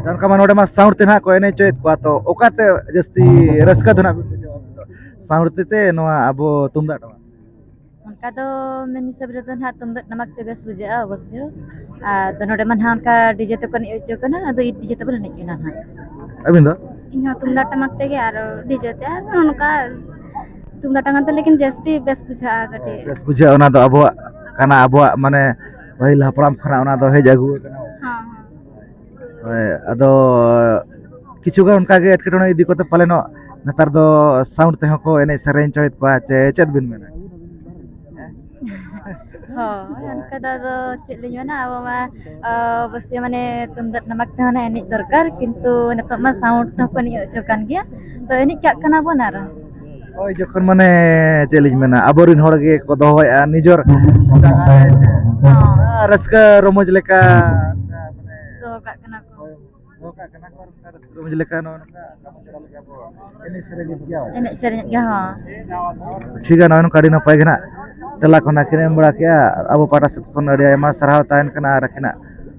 ᱡᱟᱦᱟᱸ ᱞᱮᱠᱟ ᱢᱟ ᱱᱚᱰᱮ ᱢᱟ sound ᱛᱮ ᱱᱟᱦᱟᱜ ᱠᱚ ᱮᱱᱮᱡ ᱦᱚᱪᱚᱭᱮᱫ ᱠᱚᱣᱟ, ᱛᱚ ᱚᱠᱟᱛᱮ ᱡᱟᱹᱥᱛᱤ ᱨᱟᱹᱥᱠᱟᱹ ᱫᱚ ᱱᱟᱦᱟᱜ ᱵᱤᱱ ᱵᱩᱡᱷᱟᱹᱣᱟ ᱟᱹᱵᱤᱱ ᱫᱚ? Sound ᱛᱮ ᱪᱮ ᱱᱚᱣᱟ ᱟᱵᱚ ᱛᱩᱢᱫᱟᱜ ᱴᱟᱢᱟᱠ? ᱚᱱᱠᱟ ᱫᱚ ᱢᱮᱱ ᱦᱤᱥᱟᱹᱵ ᱨᱮᱫᱚ ᱱᱟᱦᱟᱜ ᱛᱩᱢᱫᱟᱜ ᱴᱟᱢᱟᱠ ᱛᱮ ᱵᱮᱥ ᱵᱩᱡᱷᱟᱹᱜᱼᱟ ᱚᱵᱚᱥᱥᱳᱭ᱾ ᱟᱨ ᱱᱚᱰᱮ ᱢᱟ ᱱᱟᱦᱟᱜ ᱚᱱᱠᱟ DJ ᱛᱮᱠᱚ ᱮᱱᱮᱡ ᱦᱚᱪᱚ ᱠᱟᱱᱟ, ᱟᱫᱚ DJ ᱛᱮᱵᱚᱱ ᱮᱱᱮᱡ ᱠᱟᱱᱟ ᱱᱟᱦᱟᱜ᱾ ᱟᱹᱵᱤᱱ ᱫᱚ? ᱤᱧ ᱦᱚᱸ ᱛᱩᱢᱫᱟᱜ ᱴᱟᱢᱟᱠ ᱛᱮᱜᱮ ᱟᱨ DJ ᱛᱮ, ᱟᱨ ᱱᱚᱝᱠᱟ ᱛᱩᱢᱫᱟᱜ ᱴᱟᱢᱟᱠ ᱛᱮ, ᱞᱮᱠᱤᱱ ᱡᱟᱹᱥᱛᱤ ᱵᱮᱥ ᱵᱩᱡᱷᱟᱹᱜᱼᱟ ᱠᱟᱹᱴᱤᱡ᱾ ᱵᱮᱥ ᱵᱩᱡᱷᱟᱹᱜᱼᱟ, ᱚᱱᱟ ᱫᱚ ᱟᱵᱚᱣᱟᱜ ᱠᱟᱱᱟ, ᱟᱵᱚᱣᱟᱜ ᱢᱟᱱᱮ ᱯᱟᱹᱦᱤᱞ ᱦᱟᱯᱲᱟᱢ ᱠᱷᱚᱱᱟᱜ ᱚᱱᱟ ᱫᱚ ᱦᱮᱡ ᱟᱹᱜᱩ ᱟᱠᱟᱱᱟ᱾ ᱦᱚᱸ, ᱦᱚᱸ᱾ ᱦᱳᱭ, ᱟᱫᱚ ᱠᱤᱪᱷᱩ ᱜᱟᱱ ᱚᱱᱠᱟ ᱜᱮ ᱮᱴᱠᱮᱴᱚᱬᱮ ᱤᱫᱤ ᱠᱟᱛᱮ ᱯᱟᱞᱮᱱᱚᱜ ᱱᱮᱛᱟᱨ ᱫᱚ sound ᱛᱮᱦᱚᱸ ᱠᱚ ᱮᱱᱮᱡ ᱥᱮᱨᱮᱧ ᱦᱚᱪᱚᱭᱮᱫ ᱠᱚᱣᱟ, ᱪᱮ ᱪᱮᱫ ᱵᱤᱱ ᱢᱮᱱᱟ? ᱦᱳᱭ, ᱚᱱᱠᱟ ᱫᱚ ᱟᱫᱚ ᱪᱮᱫ ᱞᱤᱧ ᱢᱮᱱᱟ, ᱟᱵᱚ ᱢᱟ, ᱚᱵᱚᱥᱥᱳᱭ ᱢᱟᱱᱮ ᱛᱩᱢᱫᱟᱜ ᱴᱟᱢᱟᱠ ᱛᱮᱦᱚᱸ ᱮᱱᱮᱡ ᱫᱚᱨᱠᱟᱨ, ᱠᱤᱱᱛᱩ ᱱᱤᱛᱚᱜ ᱢᱟ sound ᱛᱮᱦᱚᱸ ᱠᱚ ᱮᱱᱮᱡ ᱦᱚᱪᱚ ᱠᱟᱱ ᱜᱮᱭᱟ, ᱛᱚ ᱮᱱᱮᱡ ᱠᱟᱜ ᱠᱟᱱᱟ ᱵᱚᱱ ᱟᱨ᱾ ᱦᱳᱭ, ᱡᱚᱠᱷᱚᱱ ᱢᱟᱱᱮ ᱪᱮᱫ ᱞᱤᱧ ᱢᱮᱱᱟ, ᱟᱵᱚᱨᱮᱱ ᱦᱚᱲ ᱜᱮ ᱠᱚ ᱫᱚᱦᱚᱭᱮᱫᱼᱟ ᱱᱤᱡᱚᱨ ᱡᱟᱭᱜᱟ ᱨᱮ, ᱪᱮ? ᱦᱚᱸ᱾ ᱨᱟᱹᱥᱠᱟᱹ ᱨᱚᱢᱚᱡᱽ ᱞᱮᱠᱟ, ᱢᱟᱱᱮ ᱫᱚᱦᱚ ᱠᱟᱜ ᱠᱟᱱᱟ ᱠᱚ᱾ ᱦᱳᱭ, ᱫᱚᱦᱚ ᱠᱟᱜ ᱠᱟᱱᱟ ᱠᱚ ᱟᱨ ᱚᱱᱠᱟ ᱨᱟᱹᱥᱠᱟᱹ ᱨᱚᱢᱚᱡᱽ ᱞᱮᱠᱟ ᱱᱚᱜᱼᱚ ᱱᱚᱝᱠᱟ ᱟᱵᱚ ᱡᱚᱲᱟ ᱞᱟᱹᱜᱤᱫ ᱟᱵᱚ ᱮᱱᱮᱡ ᱥᱮᱨᱮᱧ ᱜᱮᱭᱟ᱾ ᱮᱱᱮᱡ ᱥᱮᱨᱮᱧ ᱜᱮ, ᱦᱚᱸ᱾ ᱴᱷᱤᱠ ᱜᱮᱭᱟ, ᱱᱚᱜᱼᱚᱭ ᱱᱚᱝᱠᱟ ᱟᱹᱰᱤ ᱱᱟᱯᱟᱭ ᱜᱮ ᱱᱟᱜ ᱛᱮᱞᱟ ᱠᱚ ᱱᱟᱜ ᱠᱤᱱ ᱮᱢ ᱵᱟᱲᱟ ᱠᱮᱜᱼᱟ᱾ ᱟᱵᱚ ᱯᱟᱦᱴᱟ ᱥᱮᱫ ᱠᱷᱚᱱ ᱟᱹᱰᱤ ᱟᱭᱢᱟ ᱥᱟᱨᱦᱟᱣ ᱛᱟᱦᱮᱱ ᱠᱟᱱᱟ ᱟᱨ ᱟᱹᱠᱤᱱᱟᱜ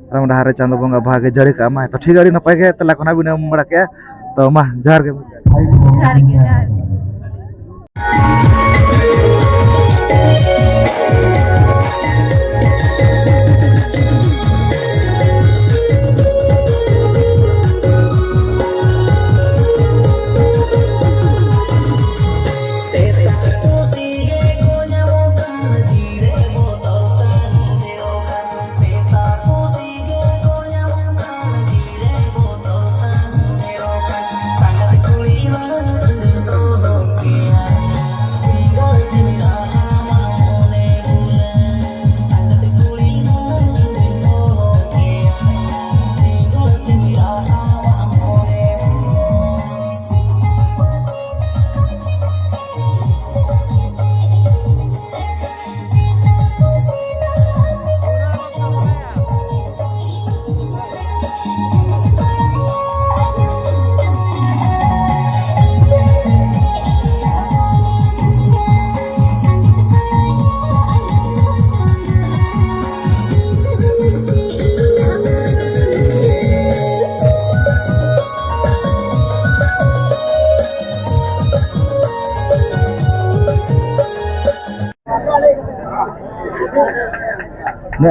ᱦᱚᱨᱚᱢ ᱰᱟᱦᱟᱨ ᱨᱮ ᱪᱟᱸᱫᱚ ᱵᱚᱸᱜᱟ ᱵᱷᱟᱜᱮ ᱡᱟᱹᱲᱤ ᱠᱟᱜ ᱢᱟᱭ᱾ ᱛᱚ ᱴᱷᱤᱠ ᱜᱮᱭᱟ, ᱟᱹᱰᱤ ᱱᱟᱯᱟᱭ ᱜᱮ ᱛᱮᱞᱟ ᱠᱚ ᱱᱟᱜ ᱵᱤᱱ ᱮᱢ ᱵᱟᱲᱟ ᱠᱮᱜᱼᱟ᱾ ᱛᱚ ᱢᱟ, ᱡᱚᱦᱟᱨ ᱜᱮ᱾ ᱡᱚᱦᱟᱨ ᱜᱮ, ᱡᱚᱦᱟᱨ ᱜᱮ᱾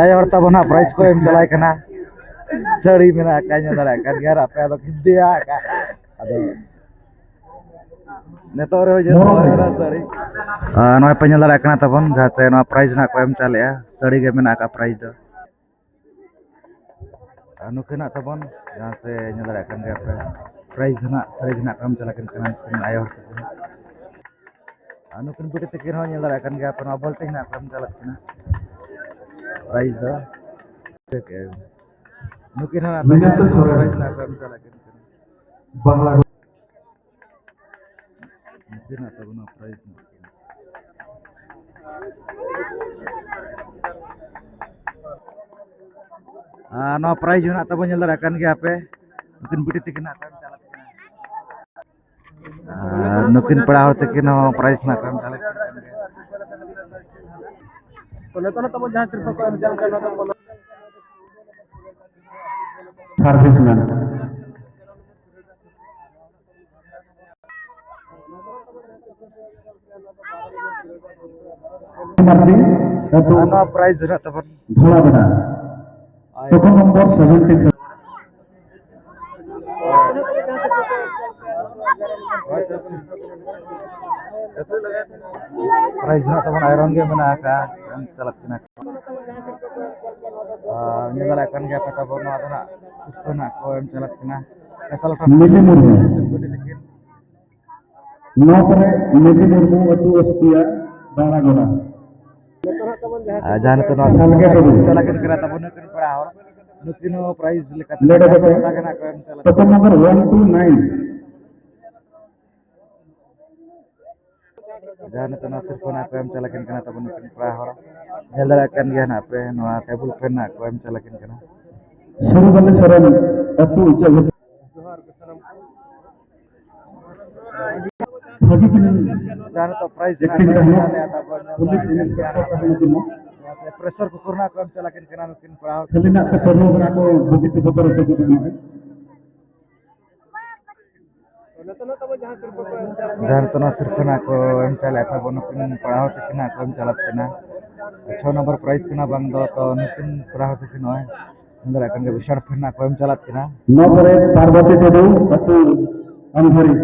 ᱟᱭᱳ ᱦᱚᱲ ᱛᱟᱵᱚᱱ ᱦᱟᱸᱜ prize ᱠᱚ ᱮᱢ ᱪᱟᱞᱟᱭ ᱠᱟᱱᱟ᱾ ᱥᱟᱹᱲᱤ ᱢᱮᱱᱟᱜ ᱟᱠᱟᱫ, ᱧᱮᱞ ᱫᱟᱲᱮᱭᱟᱜ ᱠᱟᱱ ᱜᱮᱭᱟ, ᱟᱨ ᱟᱯᱮ ᱫᱚ ᱠᱤᱱᱛᱩ ᱟᱫᱚ ᱱᱤᱛᱚᱜ ᱨᱮ ᱦᱩᱭ ᱡᱚᱛᱚ ᱦᱚᱲ ᱥᱟᱹᱲᱤ᱾ ᱟᱨ ᱱᱚᱜᱼᱚᱭ ᱯᱮ ᱧᱮᱞ ᱫᱟᱲᱮᱭᱟᱜ ᱠᱟᱱᱟ ᱛᱟᱵᱚᱱ, ᱡᱟᱦᱟᱸ ᱪᱮ ᱱᱚᱣᱟ prize ᱱᱟᱜ ᱠᱚ ᱮᱢ ᱪᱟᱞᱮᱜᱼᱟ, ᱥᱟᱹᱲᱤ ᱜᱮ ᱢᱮᱱᱟᱜ ᱟᱠᱟᱫ prize ᱫᱚ᱾ ᱟᱨ ᱱᱩᱠᱤᱱ ᱦᱟᱸᱜ ᱛᱟᱵᱚᱱ, ᱡᱟᱦᱟᱸ ᱥᱮ ᱧᱮᱞ ᱫᱟᱲᱮᱭᱟᱜ ᱠᱟᱱ ᱜᱮᱭᱟ ᱯᱮ, prize ᱫᱚ ᱦᱟᱸᱜ ᱥᱟᱹᱲᱤ ᱜᱮ ᱦᱟᱸᱜ ᱠᱚ ᱮᱢ ᱪᱟᱞᱟᱜ ᱠᱟᱱᱟ ᱱᱩᱠᱤᱱ ᱟᱭᱳ ᱦᱚᱲ ᱛᱟᱹᱠᱤᱱ᱾ ᱟᱨ ᱱᱩᱠᱤᱱ ᱵᱤᱴᱤ ᱛᱟᱹᱠᱤᱱ ᱦᱚᱸ ᱧᱮᱞ ᱫᱟᱲᱮᱭᱟᱜ ᱠᱟᱱ ᱜᱮᱭᱟ ᱯᱮ, ᱱᱚᱣᱟ ᱵᱟᱹᱞᱴᱤ ᱦᱟᱸᱜ ᱠᱚ ᱮᱢ ᱪᱟᱞᱟᱜ ᱠᱟᱱᱟ prize ᱫᱚ᱾ ᱴᱷᱤᱠ, ᱱᱩᱠᱤᱱ ᱦᱚᱸ ᱢᱮᱱᱟᱜ ᱛᱚ ᱥᱚᱨᱮᱱ᱾ Prize ᱦᱟᱸᱜ ᱠᱚ ᱮᱢ ᱪᱟᱞᱟᱜ ᱠᱟᱱᱟ᱾ ᱵᱟᱦᱞᱟ᱾ ᱱᱩᱠᱤᱱ ᱦᱟᱸᱜ ᱛᱟᱵᱚᱱ ᱱᱚᱣᱟ prize ᱦᱟᱸᱜ᱾ ᱟᱨ ᱱᱚᱣᱟ prize ᱦᱚᱸ ᱱᱟᱜ ᱛᱟᱵᱚᱱ ᱧᱮᱞ ᱫᱟᱲᱮᱭᱟᱜ ᱠᱟᱱ ᱜᱮᱭᱟ ᱯᱮ, ᱱᱩᱠᱤᱱ ᱵᱤᱴᱤ ᱛᱟᱹᱠᱤᱱ ᱦᱟᱸᱜ ᱠᱚ ᱮᱢ ᱪᱟᱞᱟᱜ ᱠᱟᱱᱟ᱾ ᱟᱨ ᱱᱩᱠᱤᱱ ᱯᱮᱲᱟ ᱦᱚᱲ ᱛᱟᱹᱠᱤᱱ ᱦᱚᱸ prize ᱦᱟᱸᱜ ᱠᱚ ᱮᱢ ᱪᱟᱞᱟᱜ ᱠᱟᱱ ᱜᱮᱭᱟ᱾ ᱛᱚ ᱱᱤᱛᱚᱜ ᱱᱤᱛᱚᱜ ᱡᱟᱦᱟᱸ ᱥᱤᱨᱯᱟᱹ ᱠᱚ ᱮᱢ ᱪᱟᱞᱟᱜ ᱠᱟᱱᱟ, ᱚᱱᱟ ᱫᱚ serviceman᱾ ᱢᱟᱨᱰᱤ, ᱟᱹᱛᱩ ᱟᱨ ᱱᱚᱣᱟ prize ᱫᱚ ᱱᱟᱜ ᱛᱟᱵᱚᱱ ᱫᱷᱚᱲᱟᱵᱮᱲᱟ, ᱟᱭ ᱴᱳᱠᱚᱱ ᱱᱚᱢᱵᱚᱨ seventy seven᱾ Prize ᱦᱟᱸᱜ ᱛᱟᱵᱚᱱ iron ᱜᱮ ᱢᱮᱱᱟᱜ ᱟᱠᱟᱫᱼᱟ, ᱮᱢ ᱪᱟᱞᱟᱜ ᱠᱟᱱᱟ᱾ ᱟᱨ ᱧᱮᱞ ᱫᱟᱲᱮᱭᱟᱜ ᱠᱟᱱ ᱜᱮᱭᱟ ᱯᱮ ᱛᱟᱵᱚᱱ, ᱱᱚᱣᱟ ᱫᱚ ᱦᱟᱸᱜ ᱥᱤᱨᱯᱟᱹ ᱦᱟᱸᱜ ᱠᱚ ᱮᱢ ᱪᱟᱞᱟᱜ ᱠᱟᱱᱟ᱾ ᱢᱤᱞᱤ ᱢᱩᱨᱢᱩ᱾ ᱱᱚᱣᱟ ᱯᱚᱨᱮ ᱢᱤᱞᱤ ᱢᱩᱨᱢᱩ ᱟᱹᱛᱩ ᱚᱥᱯᱤᱭᱟ ᱫᱟᱬᱟᱜᱚᱰᱟ᱾ ᱟᱨ ᱡᱟᱦᱟᱸ ᱱᱤᱛᱚᱜ ᱱᱚᱣᱟ ᱥᱟᱞᱜᱮ ᱴᱩᱰᱩ᱾ ᱪᱟᱞᱟᱜ ᱠᱟᱱᱟ ᱛᱟᱵᱚᱱ ᱱᱩᱠᱤᱱ ᱯᱮᱲᱟ ᱦᱚᱲ, ᱱᱩᱠᱤᱱ ᱦᱚᱸ prize ᱞᱮᱠᱟᱛᱮ ᱞᱮᱰᱚ ᱯᱚᱧᱪᱟᱥ ᱦᱟᱡᱟᱨ ᱠᱟᱛᱮ ᱴᱟᱠᱟ ᱱᱟᱜ ᱠᱚ ᱮᱢ ᱪᱟᱞᱟᱜ ᱴᱳᱠᱚᱱ ᱠᱟᱱᱟ᱾ Number one two nine᱾ ᱡᱟᱦᱟᱸ ᱱᱤᱛᱚᱜ ᱱᱚᱣᱟ ᱥᱤᱨᱯᱟᱹ ᱱᱟᱜ ᱠᱚ ᱮᱢ ᱪᱟᱞᱟᱜ ᱠᱟᱱᱟ ᱛᱟᱵᱚᱱ ᱱᱩᱠᱤᱱ ᱯᱮᱲᱟ ᱦᱚᱲ, ᱧᱮᱞ ᱫᱟᱲᱮᱭᱟᱜ ᱠᱟᱱ ᱜᱮᱭᱟ ᱱᱟᱜ ᱯᱮ ᱱᱚᱣᱟ table fan ᱱᱟᱜ ᱠᱚ ᱮᱢ ᱪᱟᱞᱟᱜ ᱠᱟᱱᱟ᱾ ᱥᱩᱨᱩ ᱵᱟᱞᱮ ᱥᱚᱨᱮᱱ ᱟᱹᱛᱩ ᱤᱪᱟᱹᱜ ᱵᱷᱟᱹᱜᱤ ᱠᱤᱱ ᱡᱟᱦᱟᱸ ᱱᱤᱛᱚᱜ prize ᱨᱮᱱᱟᱜ acting ᱠᱚ ᱮᱢ ᱛᱟᱦᱮᱱᱟ᱾ ᱪᱟᱞᱮᱜᱼᱟ ᱛᱟᱵᱚᱱ, ᱧᱮᱞ ᱯᱩᱞᱤᱥ ᱫᱟᱲᱮᱭᱟᱜ ᱠᱟᱱ ᱜᱮᱭᱟ ᱤᱱᱥᱯᱮᱠᱴᱚᱨ ᱱᱟᱜ ᱠᱚ ᱛᱟᱦᱮᱱᱟ ᱠᱤᱱᱟ᱾ ᱟᱪᱪᱷᱟ, pressure cooker ᱨᱮᱱᱟᱜ ᱠᱚ ᱮᱢ ᱪᱟᱞᱟᱜ ᱠᱟᱱᱟ ᱱᱩᱠᱤᱱ ᱯᱮᱲᱟ ᱦᱚᱲ᱾ ᱠᱷᱟᱹᱞᱤ ᱱᱟᱜ ᱠᱚ ᱛᱚᱨᱞᱚ ᱠᱟᱱᱟ ᱠᱚ ᱵᱩᱜᱤ ᱛᱮ ᱵᱚᱛᱚᱨ ᱦᱚᱪᱚ ᱠᱚ ᱠᱟᱱᱟ᱾ ᱡᱟᱦᱟᱸ ᱱᱤᱛᱚᱜ ᱱᱚᱣᱟ ᱥᱤᱨᱯᱟᱹ ᱱᱟᱜ ᱠᱚ ᱮᱢ ᱪᱟᱞᱮᱜᱼᱟ ᱛᱟᱵᱚᱱ, ᱱᱩᱠᱤᱱ ᱯᱮᱲᱟ ᱦᱚᱲ ᱛᱟᱹᱠᱤᱱ ᱱᱟᱜ ᱠᱚ ᱮᱢ ᱪᱟᱞᱟᱜ ᱠᱟᱱᱟ᱾ ᱪᱷᱚ ᱱᱚᱢᱵᱚᱨ ᱯᱨᱟᱭᱤᱡᱽ ᱠᱟᱱᱟ ᱵᱟᱝ ᱫᱚ, ᱛᱚ ᱱᱩᱠᱤᱱ ᱯᱮᱲᱟ ᱦᱚᱲ ᱛᱟᱹᱠᱤᱱ ᱱᱚᱜᱼᱚᱭ ᱧᱮᱞ ᱫᱟᱲᱮᱭᱟᱜ ᱠᱟᱱ ᱜᱮᱭᱟ, ᱵᱤᱥᱟᱞ ᱯᱷᱮᱱ ᱨᱮᱱᱟᱜ ᱠᱚ ᱮᱢ ᱪᱟᱞᱟᱜ ᱠᱟᱱᱟ᱾ ᱱᱚᱣᱟ ᱯᱚᱨᱮ ᱯᱟᱨᱵᱚᱛᱤ ᱴᱩᱰᱩ, ᱟᱹᱛᱩ ᱟᱢᱵᱷᱟᱨᱤ,